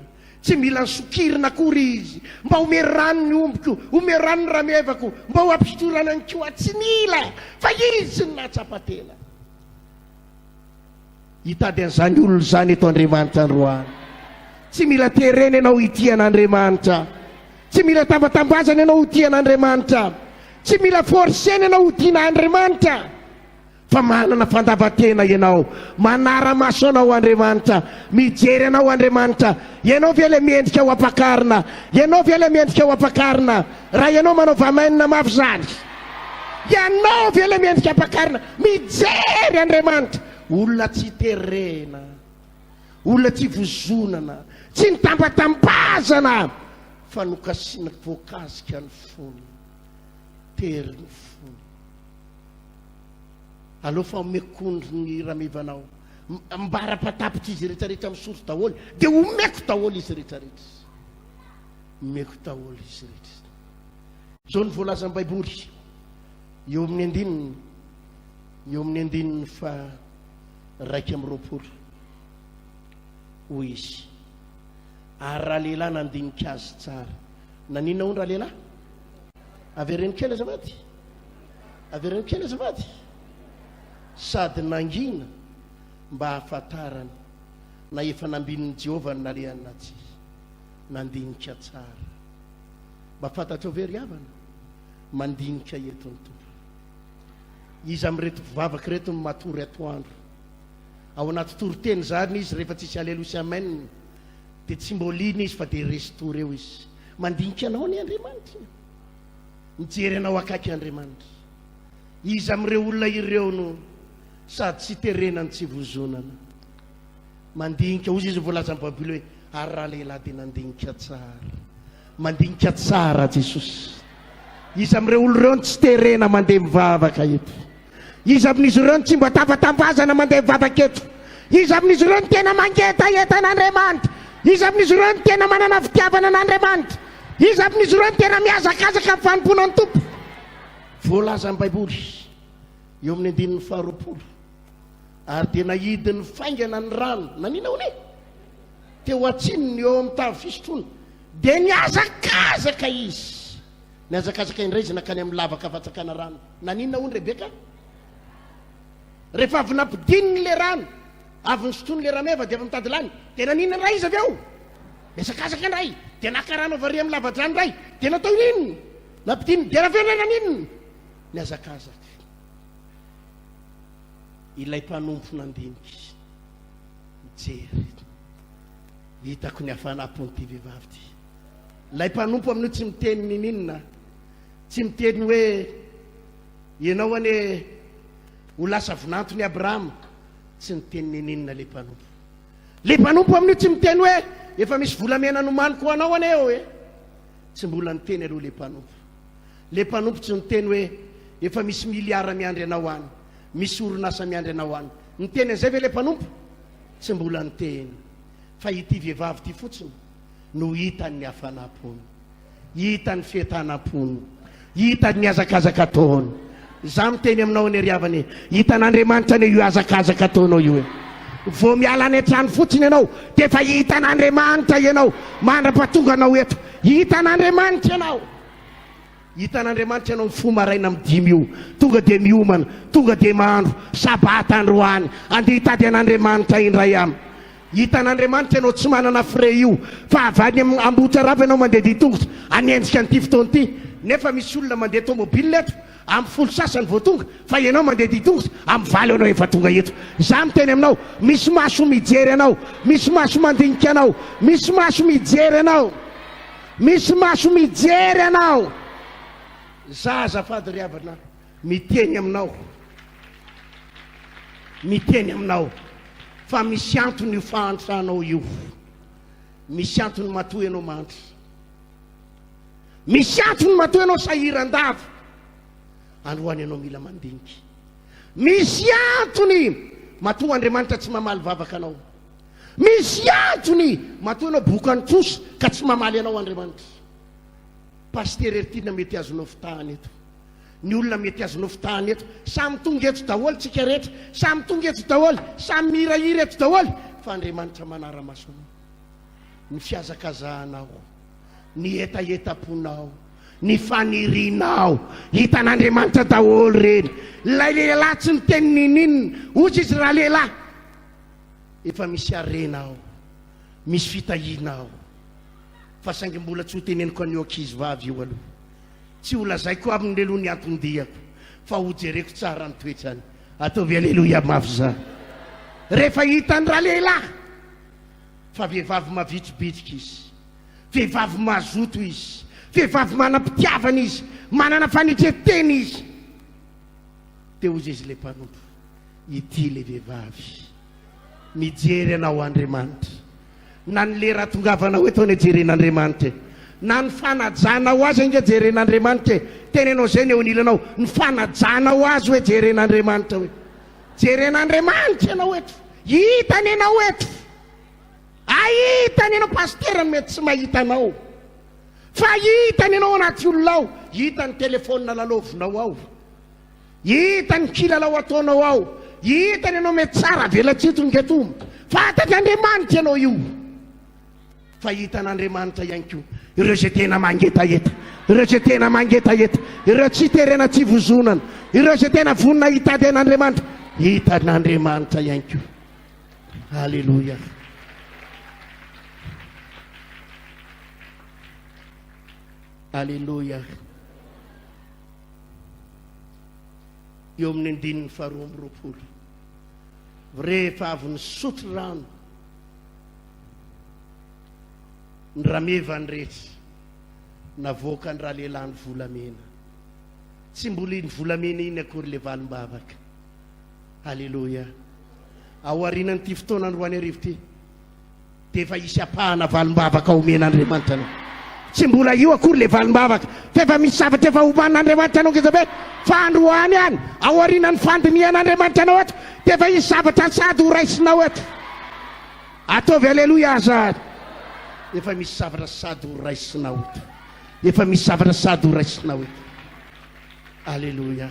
Speaker 2: Tsy mila nisokirina akory izy. Mba omeo rano ny ombiko, omeo rano ny ramevako, mba ho ampisotrorana ny koa. Tsy mila, fa izy no nahatsapa tena. Hitady an'izany olona izany eto Andriamanitra androany. Tsy mila terena ianao hitia an'Andriamanitra. Tsy mila tambatambazana ianao ho tia an'Andriamanitra. Tsy mila forcena ianao ho tiana Andriamanitra. Fa manana fandavan-tena ianao. Manara-maso anao Andriamanitra. Mijery anao Andriamanitra. Ianao ve ilay mendrika ho ampakarina? Ianao ve ilay mendrika ho ampakarina? Raha ianao manao vamainina mafy izany. Ianao ve ilay mendrika ampakarina? Mijery Andriamanitra. Olona tsy terena. Olona tsy vozonana. Tsy nitambatambazana. Fa nokasina voakasika ny fony. Tery ny fony. Aleo fa omeko ondry ny ramevanao. Ambara-patapitra izy rehetrarehetra misotro daholo, dia omeko daholo izy rehetrarehetra. Omeko daholo izy rehetra. Izao no voalazan'ny Baiboly eo amin'ny andininy eo amin'ny andininy fa 21. Hoy izy, ary raha lehilahy nandinika azy tsara. Naninona hono raha lehilahy? Avereno kely azafady. Avereno kely azafady. Sady nangina mba hahafantarany na efa nambinin'i Jehovah ny nalehany na tsia. Nandinika tsara. Mba fantatrao ve ry havana? Mandinika eto ny Tompo. Iza amin'ireto mpivavaka ireto no matory atoandro? Ao anaty toriteny izany izy rehefa tsisy aleloia sy amen dia tsy mbo liana izy fa dia resy tory eo izy. Mandinika anao anie Andriamanitra e. Mijery anao akaiky Andriamanitra. Iza amin'ireo olona ireo no sady tsy terena no tsy vozonana? Mandinika, hozy izy voalazan'ny Baiboly hoe, ary ralehilahy dia nandinika tsara. Mandinika tsara Jesosy. Iza amin'ireo olona ireo no tsy terena mandeha mivavaka eto? Iza amin'izy ireo no tsy mba tafatambazana mandeha mivavaka eto? Iza amin'izy ireo no tena mangetaheta an'Andriamanitra? Iza amin'izy ireo no tena manana fitiavana an'Andriamanitra? Iza amin'izy ireo no tena mihazakazaka amin'ny fanompoana ny Tompo? Voalazan'ny Baiboly eo amin'ny andininy faharoapolo, Ary dia nahidiny faingana ny rano, nanina hono e? Teo atsinony eo amin'ny tavy fisotroana. Dia nihazakazaka izy. Nihazakazaka indray izy nankany amin'ny lavaka fantsakana rano. Naninona hono Rebeka? Rehefa avy nampidininy ilay rano, avy nisotroiny ilay rameva dia avy mitady lany, dia naninona indray izy avy eo? Nihazakazaka indray, dia naka rano avy ary amin'ny lavadrano indray, dia natao inona? Nampidininy, dia avy eo indray naninona? Nihazakazaka. Ilay mpanompo nandinika, nijery. Hitako ny hafanam-pon'ity vehivavy ity. Ilay mpanompo amin'io tsy miteny nininona, tsy miteny hoe ianao anie ho lasa vinanton'i Abrahama, tsy niteny nininona ilay mpanompo. Ilay mpanompo amin'io tsy miteny hoe efa misy volamena nomaniko ho anao anie eo e. Tsy mbola niteny aloha ilay mpanompo. Ilay mpanompo tsy niteny hoe efa misy miliara miandry anao any, misy orinasa miandry anao any. Niteny an'izay ve ilay mpanompo? Tsy mbola niteny. Fa ity vehivavy ity fotsiny no hitany ny hafanam-pony, hitany ny fientanam-pony, hitany ny hazakazaka ataony. Izaho miteny aminao anie ry havana e, hitan'Andriamanitra anie io hazakazaka ataonao io e. Vao miala any an-trano fotsiny ianao dia efa hitan'Andriamanitra ianao mandra-pahatonga anao eto. Hitan'Andriamanitra ianao. Hitan'Andriamanitra ianao mifoha maraina amin'ny dimy io, tonga dia miomana, tonga dia mahandro, sabata androany, andeha hitady an'Andriamanitra indray aho. Hitan'Andriamanitra ianao tsy manana frais io, fa avy any amin'ny Ambohitrarava ianao mandeha dia tongotra hanenjika an'ity fotoana ity, nefa misy olona mandeha tomobile eto amin'ny folo sasany vao tonga, fa ianao mandeha dia tongotra amin'ny valo ianao efa tonga eto. Izaho miteny aminao, misy maso mijery anao, misy maso mandinika anao, misy maso mijery anao. Misy maso mijery anao. Za azafady ry havana miteny aminao, miteny aminao fa misy antony io fahantranao io. Misy antony matoa ianao mahantra. Misy antony matoa ianao sahiran-dava. Androany ianao mila mandinika. Misy antony matoa Andriamanitra tsy mamaly vavaka anao. Misy antony matoa ianao bokan'ny trosa ka tsy mamaly anao Andriamanitra. Pasitera Ertina mety azonao fitahana eto. Ny olona mety azonao fitahana eto. Samy tonga eto daholo tsika rehetra. Samy tonga eto daholo. Samy mihirahira eto daholo. Fa Andriamanitra manara-maso anao. Ny fihazakazahanao. Ny hetahetam-ponao. Ny fanirianao. Hitan'Andriamanitra daholo ireny. Ilay lehilahy tsy niteny ninoninona. Hoy izy ralehilahy. Efa misy harena ao, misy fitahiana ao, fa saingy mbola tsy ho teneniko an'io ankizy vavy io aloha. Tsy ho lazaiko aminy aloha ny anton-diako, fa ho jereko tsara ny toetrany. Ataovy aleloia mafy izany. Rehefa hitan'ny ralehilahy fa vehivavy mavitribitrika izy, vehivavy mazoto izy, vehivavy manam-pitiavana izy, manana fanetren-tena izy, dia hoy izy ilay mpanompo, Ity ilay vehivavy. Mijery anao Andriamanitra. Na ny lera atongavanao eto anie jeren'Andriamanitra e. Na ny fanajanao azy ange jeren'Andriamanitra e. Teneno an'izay ny eo anilanao. Ny fanajanao azy hoe jeren'Andriamanitra hoe. Jeren'Andriamanitra ianao eto. Hitany ianao eto. Ahitany ianao. Pasitera no mety tsy mahita anao. Fa hitany ianao anaty olona ao. Hita ny telefaonina lalaovinao ao. Hita ny kilalao ataonao ao. Hita ny anao mety tsara avelatsihy tonga eto. Fantatr'Andriamanitra ianao io. Fa hitan'Andriamanitra ihany koa ireo izay tena mangetaheta, ireo izay tena mangetaheta, ireo tsy terena tsy vozonana, ireo izay tena vonona hitady an'Andriamanitra. Hitan'Andriamanitra ihany koa. Alléluia. Alléluia. Eo amin'ny andininy faharoa amby roapolo. Rehefa avy nisotro rano ny ramevany rehetra, navoakany ralehilahy ny volamena. Tsy mbola iny volamena iny akory le valim-bavaka. Aleloia. Ao aorianan'ity fotoana androany hariva ity dia efa hisy ampahana valim-bavaka omen'Andriamanitra anao. Tsy mbola io akory le valim-bavaka fa efa misy zavatra efa omanin'Andriamanitra anao ngeza be fa androany ihany ao aorianan'ny fandinihan'Andriamanitra anao eto dia efa hisy zavatra sady ho raisinao eto. Ataovy aleloia aza. Efa misy zavatra sady ho raisinao eto. Efa misy zavatra sady ho raisinao eto. Aleloia.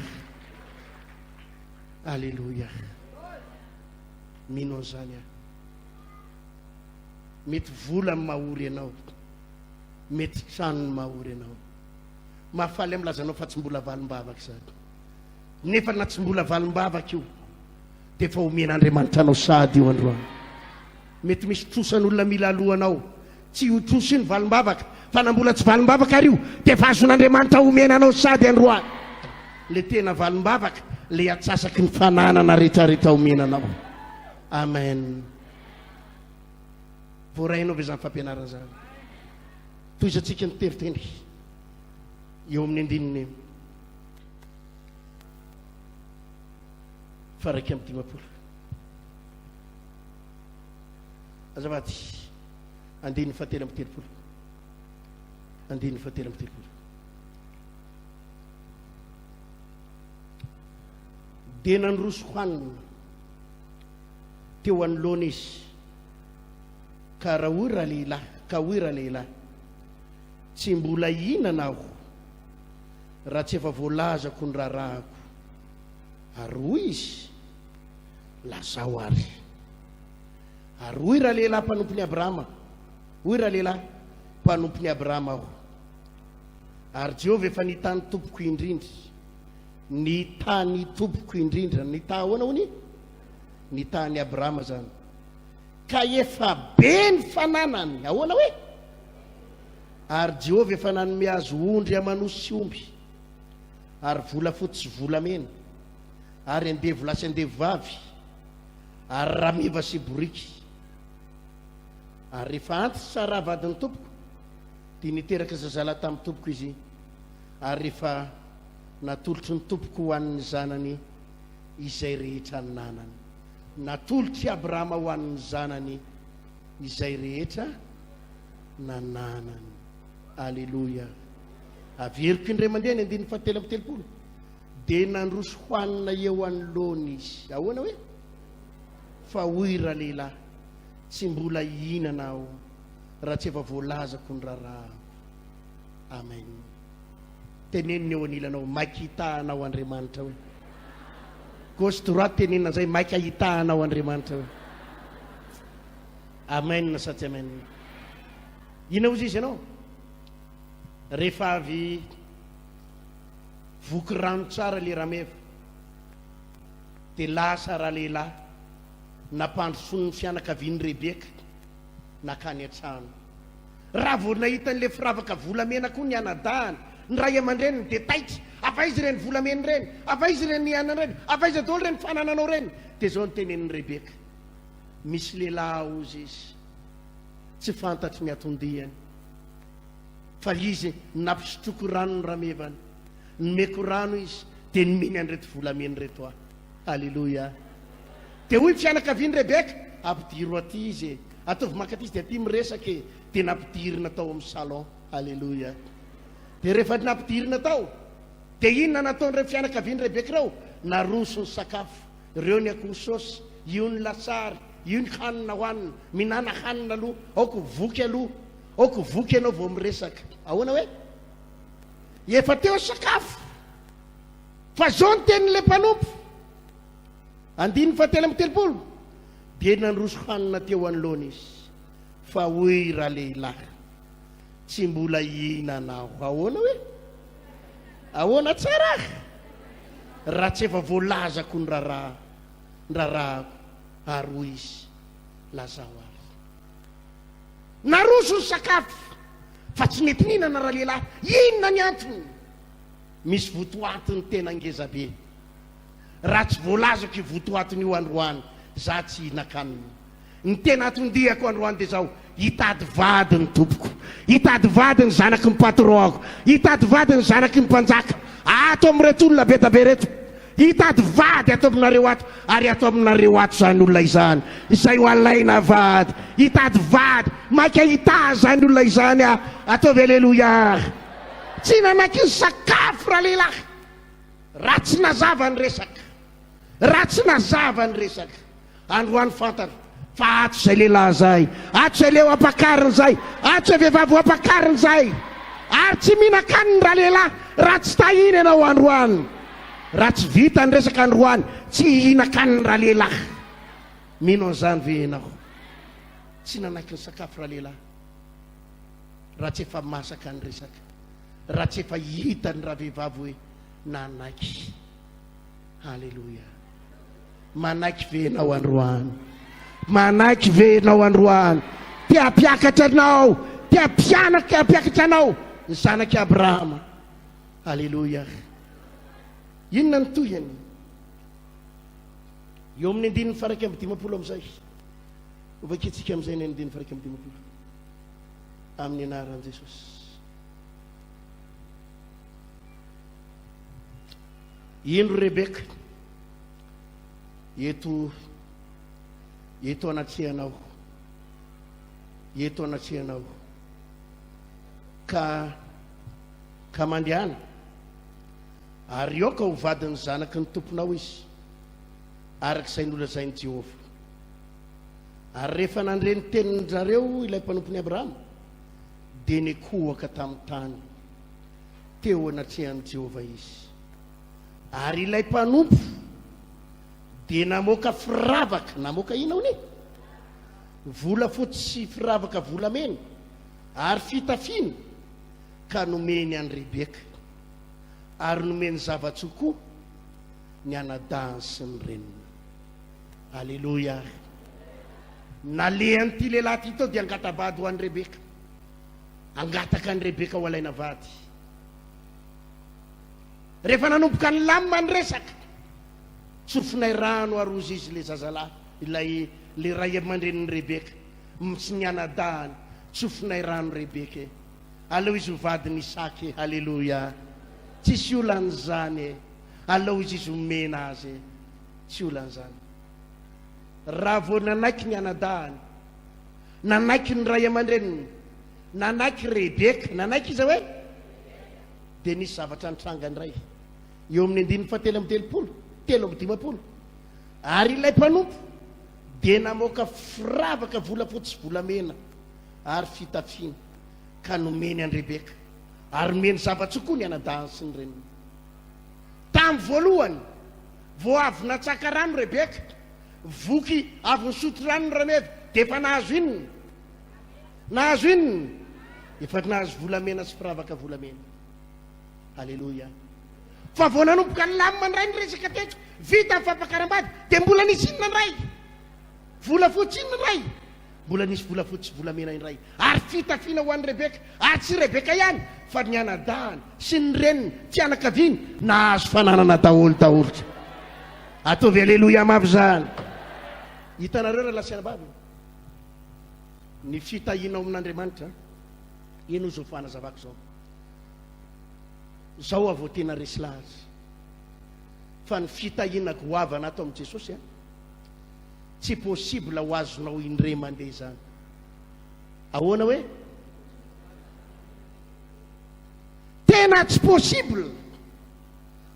Speaker 2: Aleloia. Mino an'izany aho. Mety vola ny mahory anao. Mety trano ny mahory anao. Mahafaly ahy milaza anao fa tsy mbola valim-bavaka izany. Nefa na tsy mbola valim-bavaka io, dia efa omen'Andriamanitra anao sahady io androany. Mety misy trosan'olona mila alohanao. Tsy io trosa io ny valim-bavaka, fa na mbola tsy valim-bavaka ary io, dia efa azon'Andriamanitra omena anao sahady androany. Le tena valim-bavaka, le atsasaky ny fananana rehetrarehetra omena anao. Amen. Voarainao ve izany fampianarana izany? Tohizantsika ny teriteny eo amin'ny andininy faha-51. Azafady, andininy faha-33. Andininy faha-33. Dia nandroso hanina teo anoloana izy, ka raha hoy ralehilahy, ka hoy ralehilahy, Tsy mbola hihinana aho, raha tsy efa voalazako ny raharahako. Ary hoy izy, Lazao àry. Ary hoy ralehilahy mpanompon'i Abrahama, Hoy ralehilahy, Mpanompon'i Abrahama aho. Ary Jehovah efa nitaha ny tompoko indrindra. Nitaha ny tompoko indrindra. Nitaha ahoana hono? Nitaha an'i Abrahama izany. Ka efa be ny fananany. Ahoana hoe? Ary Jehovah efa nanome azy ondry aman'osy sy omby, ary volafotsy sy volamena, ary andevo lahy sy andevo vavy, ary rameva sy boriky. Ary rehefa antitra Saraha vadin'ny tompoko, dia niteraka zazalahy tamin'ny tompoko izy, ary rehefa natolotry ny tompoko ho an'ny zanany izay rehetra nanany. Natolotr'i Abrahama ho an'ny zanany izay rehetra nananany. Aleloia! Averiko indray mandeha ny andininy fahatelo amby telopolo. Dia nandroso hanina eo anoloany izy. Ahoana hoe? Fa hoy ralehilahy, Tsy mbola hihinana aho raha tsy efa voalazako ny raharahako. Amen. Teneno ny eo anilanao, maika hitaha anao Andriamanitra hoe. Gauche droite tenenina an'izay, maika hitaha anao Andriamanitra hoe. Amen sa tsy amen? Inona hozy izy ianao? Rehefa avy voky rano tsara le rameva dia lasa ralehilahy nampandrosoin'ny fianakavian'i Rebeka nakany an-trano. Raha vao nahita an'ilay firavaka volamena koa ny anadahiny, ny ray aman-dreniny dia taitra, Avy aiza ireny volamena ireny? Avy aiza ireny anana ireny? Avy aiza daholo ireny fanananao ireny? Dia izao no tenenin'i Rebeka, Misy lehilahy hozy izy, tsy fantatro ny anton-diany, fa izy nampisotroako rano ny ramevany, nomeko rano izy, dia nomeny an'ireto volamena ireto aho. Aleloia! Dia hoy ny fianakavian'i Rebeka, Ampidiro aty izy e! Ataovy mankaty izy dia aty miresaka e! Dia nampidirina tao amin'ny salon. Aleloia! Dia rehefa nampidirina tao, dia inona nataon'ireo fianakavian'i Rebeka ireo? Naroso ny sakafo. Ireo ny akoho saosy, io ny lasary, io ny hanina hohanina. Mihinàna hanina aloha, aoka ho voky aloha, aoka ho voky ianao vao miresaka. Ahoana hoe? Efa teo ny sakafo. Fa izao ny tenin'ilay mpanompo, andininy fahatelo amby telopolo, Dia nandroso hanina teo anoloany izy, fa hoy ralehilahy, Tsy mbola hihinana aho. Ahoana hoe? Ahoana tsara ahy? Raha tsy efa voalazako ny raharaha, ny raharahako, ary hoy izy, Lazao ary. Naroso ny sakafo, fa tsy nety nihinana ralehilahy. Inona ny antony? Misy votoatiny tena ngeza be. Raha tsy voalazako io votoatiny io androany, za tsy hihinan-kanina. Ny tena anton-diako androany dia izao, hitady vady ny tompoko. Hitady vady ny zanaky ny patron-ko. Hitady vady ny zanaky ny mpanjaka. Ato amin'ireto olona be da be ireto. Hitady vady ato aminareo ato, ary ato aminareo ato izany olona izany, izay ho alaina vady. Hitady vady, maika hitaha izany olona izany aho. Ataovy aleloia. Tsy nanaiky ny sakafo ralehilahy, raha tsy nazava ny resaka. Raha tsy nazava ny resaka. Androany fantany fa ato izay lehilahy izay, ato izay leo ampakarina izay, ato izay vehivavy ho ampakarina izay. Ary tsy mihinan-kanina ralehilahy raha tsy tahina ianao androany. Raha tsy vita ny resaka androany, tsy hihinan-kanina ralehilahy. Mino an'izany ve ianao? Tsy nanaiky ny sakafo ralehilahy raha tsy efa masaka ny resaka, raha tsy efa hitany ravehivavy hoe nanaiky. Haleloia. Manaiky ve ianao androany? Manaiky ve ianao androany? Te hampiakatra anao, te hampianaka, hampiakatra anao ny zanak'i Abrahama. Haleloia. Inona ny tohiny? Eo amin'ny andininy faraika amby 50 amin'izay. Hovakintsika amin'izay ny andininy faraika amby 50. Amin'ny anaran'i Jesosy. Indro Rebeka, eto, eto anatrehanao, eto anatrehanao, ka, ka mandehana, ary aoka ho vadin'ny zanaky ny tomponao izy, araka izay nolazain'i Jehovah. Ary rehefa nandre ny tenin-dRareo ilay mpanompon'i Abrahama, dia nikohaka tamin'ny tany. teo anatrehan'i Jehovah izy. Ary ilay mpanompo dia namoaka firavaka, namoaka inona hono e? Volafotsy sy firavaka volamena ary fitafiana, ka nomeny an'i Rebeka. Ary nomeny zava-tsoa koa ny anadahiny sy ny reniny. Aleloia! Nalehan'ity lehilahy ity tao dia angata-bady ho an'i Rebeka. Hangataka an'i Rebeka ho alaina vady. Rehefa nanomboka nilamina ny resaka, tsofinay rano ary hozy izy ilay zazalahy, ilay ilay ray aman-drenin'i Rebeka sy ny anadahiny, tsofinay rano Rebeka e. Aleo izy ho vadin'i Isaka e. Haleloia. Tsisy olana izany e. Aleo izy izy homena azy e. Tsy olana izany. Raha vao nanaiky ny anadahiny, Nanaiky ny ray aman-dreniny. Nanaiky Rebeka. Nanaiky iza hoe? Dia nisy zavatra nitranga indray. Eo amin'ny andininy fahatelo amby 30, 53. Ary ilay mpanompo dia namoaka firavaka volafotsy sy volamena ary fitafiana, ka nomeny an-dRebeka, ary nomeny zava-tsoa koa ny anadahiny sy ny reniny. Tamin'ny voalohany, vao avy natsaka rano Rebeka, Voky avy nisotro rano ny rameva dia efa nahazo inona? Nahazo inona? Efa nahazo volamena sy firavaka volamena. Aleloia. Fa vao nanomboka nilamina indray ny resaka teto, vita ny fampakaram-bady, dia mbola nisy inona indray? Volafotsy inona indray? Mbola nisy volafotsy sy volamena indray, ary fitafiana ho an'i Rebeka, ary tsy Rebeka ihany, fa ny anadahiny sy ny reniny, fianakaviany, nahazo fananana daholo daholo. Ataovy aleloia mafy izany. Hitanareo rahalahy sy anabavy, ny fitahiana ao amin'Andriamanitra, ino izao fanazavako izao. Izao aho vao tena resy lahatra fa ny fitahiana goavana ato amin'i Jesosy an, Tsy possible ho azonao indray mandeha izany. Ahoana hoe? Tena tsy possible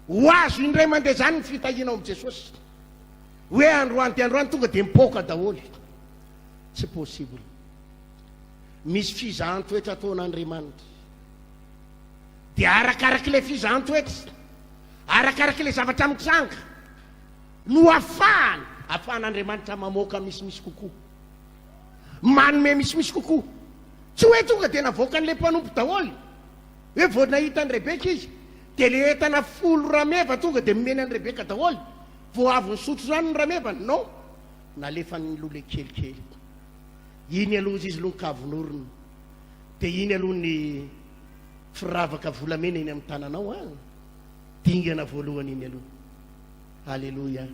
Speaker 2: ho azo indray mandeha izany ny fitahiana ao amin'i Jesosy. Hoe androany dia androany tonga dia mipoaka daholo. Tsy possible. Misy fizahan-toetra ataon'Andriamanitra. Dia arakarak'ilay fizahan-toetra, arakarak'ilay zavatra mitranga, no afahana, afahan'Andriamanitra mamoaka misimisy kokoa, manome misimisy kokoa. Tsy hoe tonga dia navoakan'ilay mpanompo daholo, hoe vao nahita an'i Rebeka izy, dia ilay entana 10 rameva tonga dia nomeny an'i Rebeka daholo, vao avy nisotro rano ny ramevany. Non, nalefany aloha ilay kelikely. Iny aloha izy aloha ny kavon'orona, dia iny aloha ny firavaka volamena eny amin'ny tananao an. Dingana voalohany iny aloha. Aleloia.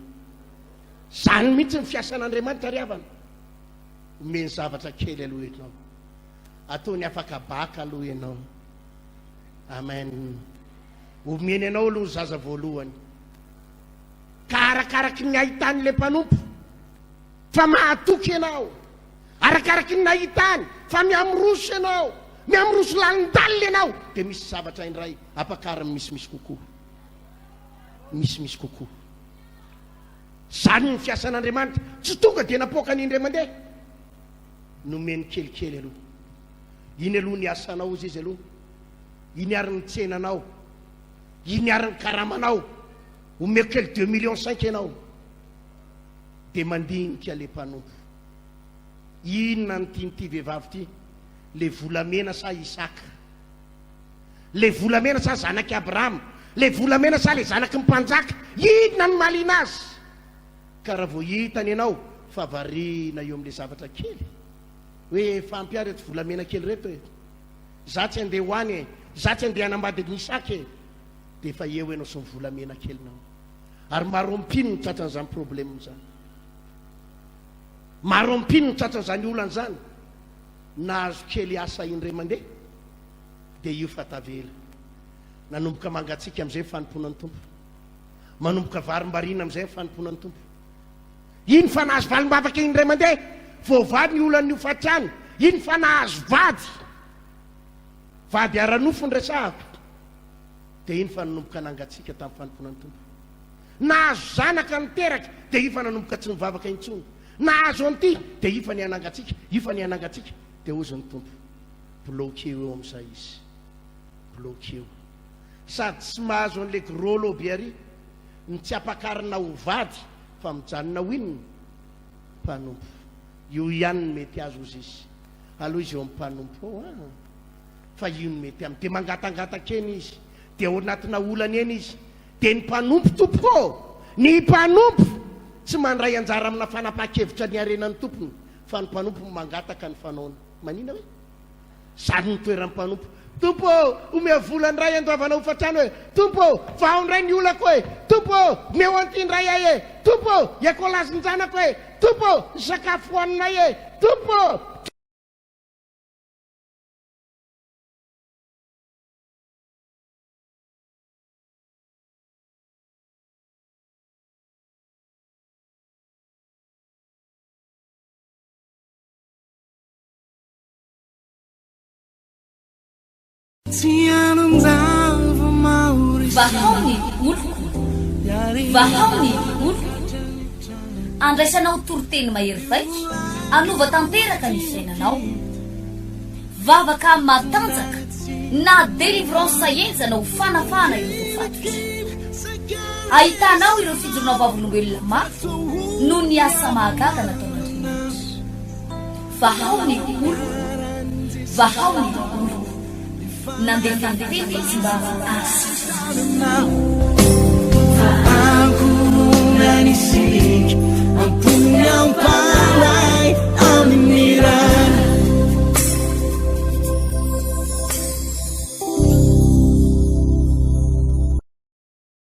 Speaker 2: Zany mihitsy ny fiasan'Andriamanitra ry havana. Omeny zavatra kely aloha ianao. Ataony afaka baka aloha ianao. Amen. Omeny anao aloha ny zaza voalohany. Ka arakaraky ny ahitan'ilay mpanompo fa mahatoky ianao, arakaraky ny nahitany fa miha-miroso ianao, miha-miroso lalindalina ianao, dia misy zavatra indray ampakariny misimisy kokoa. Misimisy kokoa. Izany ny fiasan'Andriamanitra. Tsy tonga dia napoakany indray mandeha. Nomeny kelikely aloha. Iny aloha ny asanao hozy izy aloha. Iny ary ny tsenanao. Iny ary ny karamanao. Omeko kely deux millions cinq ianao. Dia mandinika le mpanompo. Inona no tian'ity vehivavy ity? Le volamena sa Isaka? Le volamena sa zanak'i Abrahama? Le volamena sa le zanaky ny mpanjaka? Inona no mahaliana azy? Ka raha vao hitany ianao fa variana eo amin'le zavatra kely, hoe efa ampy ahy reto volamena kely reto e, za tsy andeha ho any e, za tsy andeha hanambady an'i Isaka e, dia efa eo ianao sy ny volamena kelinao. Ary maro amin'ny mpino no tratran'izany problème izany. Maro amin'ny mpino no tratran'izany olana izany. Nahazo kely asa indray mandeha dia io fa tavela. Nanomboka mangatsiaka amin'izay ny fanompoana ny Tompo. Manomboka varimbariana amin'izay ny fanompoana ny Tompo. Iny fa nahazo valim-bavaka indray mandeha, voavaha ny olan'ny hofantrano. Iny fa nahazo vady. Vady ara-nofo no resahako. Dia iny fa nanomboka nangatsiaka tamin'ny fanompoana ny Tompo. Nahazo zanaka niteraka, dia io fa nanomboka tsy nivavaka intsony. Nahazo an'ity, dia io fa nihanangatsiaka, io fa nihanangatsiaka. Dia hozy ny Tompo, bloqueo eo amin'izay izy. Bloqueo. Sady tsy mahazo an'ilay gros lot be ary, ny tsy ampakarina ho vady, fa mijanona ho inona? Mpanompo. Io ihany no mety azo hozy izy. Aleo izy eo amin'ny mpanompo ao an. Fa io no mety aminy. Dia mangatangataka eny izy. Dia ao anatina olana eny izy. Dia ny mpanompo tompoko ô! Ny mpanompo tsy mandray anjara amina fanapahan-kevitra ny harenan'ny tompony, fa ny mpanompo no mangataka ny fanaony. Manina hoe? Zany ny toeran'ny mpanompo. Tompo ô, omeo vola indray andoavana hofantrano e! Tompo ô, vahao indray ny olako e! Tompo ô, omeo an'ity indray ahy e! Tompo ô, ekôlazin-janako e! Tompo ô, ny sakafo hohaninay e! Tompo ô!
Speaker 1: Vahao ny oloko, vahao ny oloko. Andraisanao toriteny mahery vaika, hanova tanteraka ny fiainanao. Vavaka matanjaka na délivrance henjana ho fanafahana ireo voafatotra. Ahitanao ireo fijoroana vavolombelona mafy noho ny asa mahagaga nataon'Andriamanitra. Vahao ny oloko, vahao ny oloko. Nandefa ny teny izy mba hahasitrana.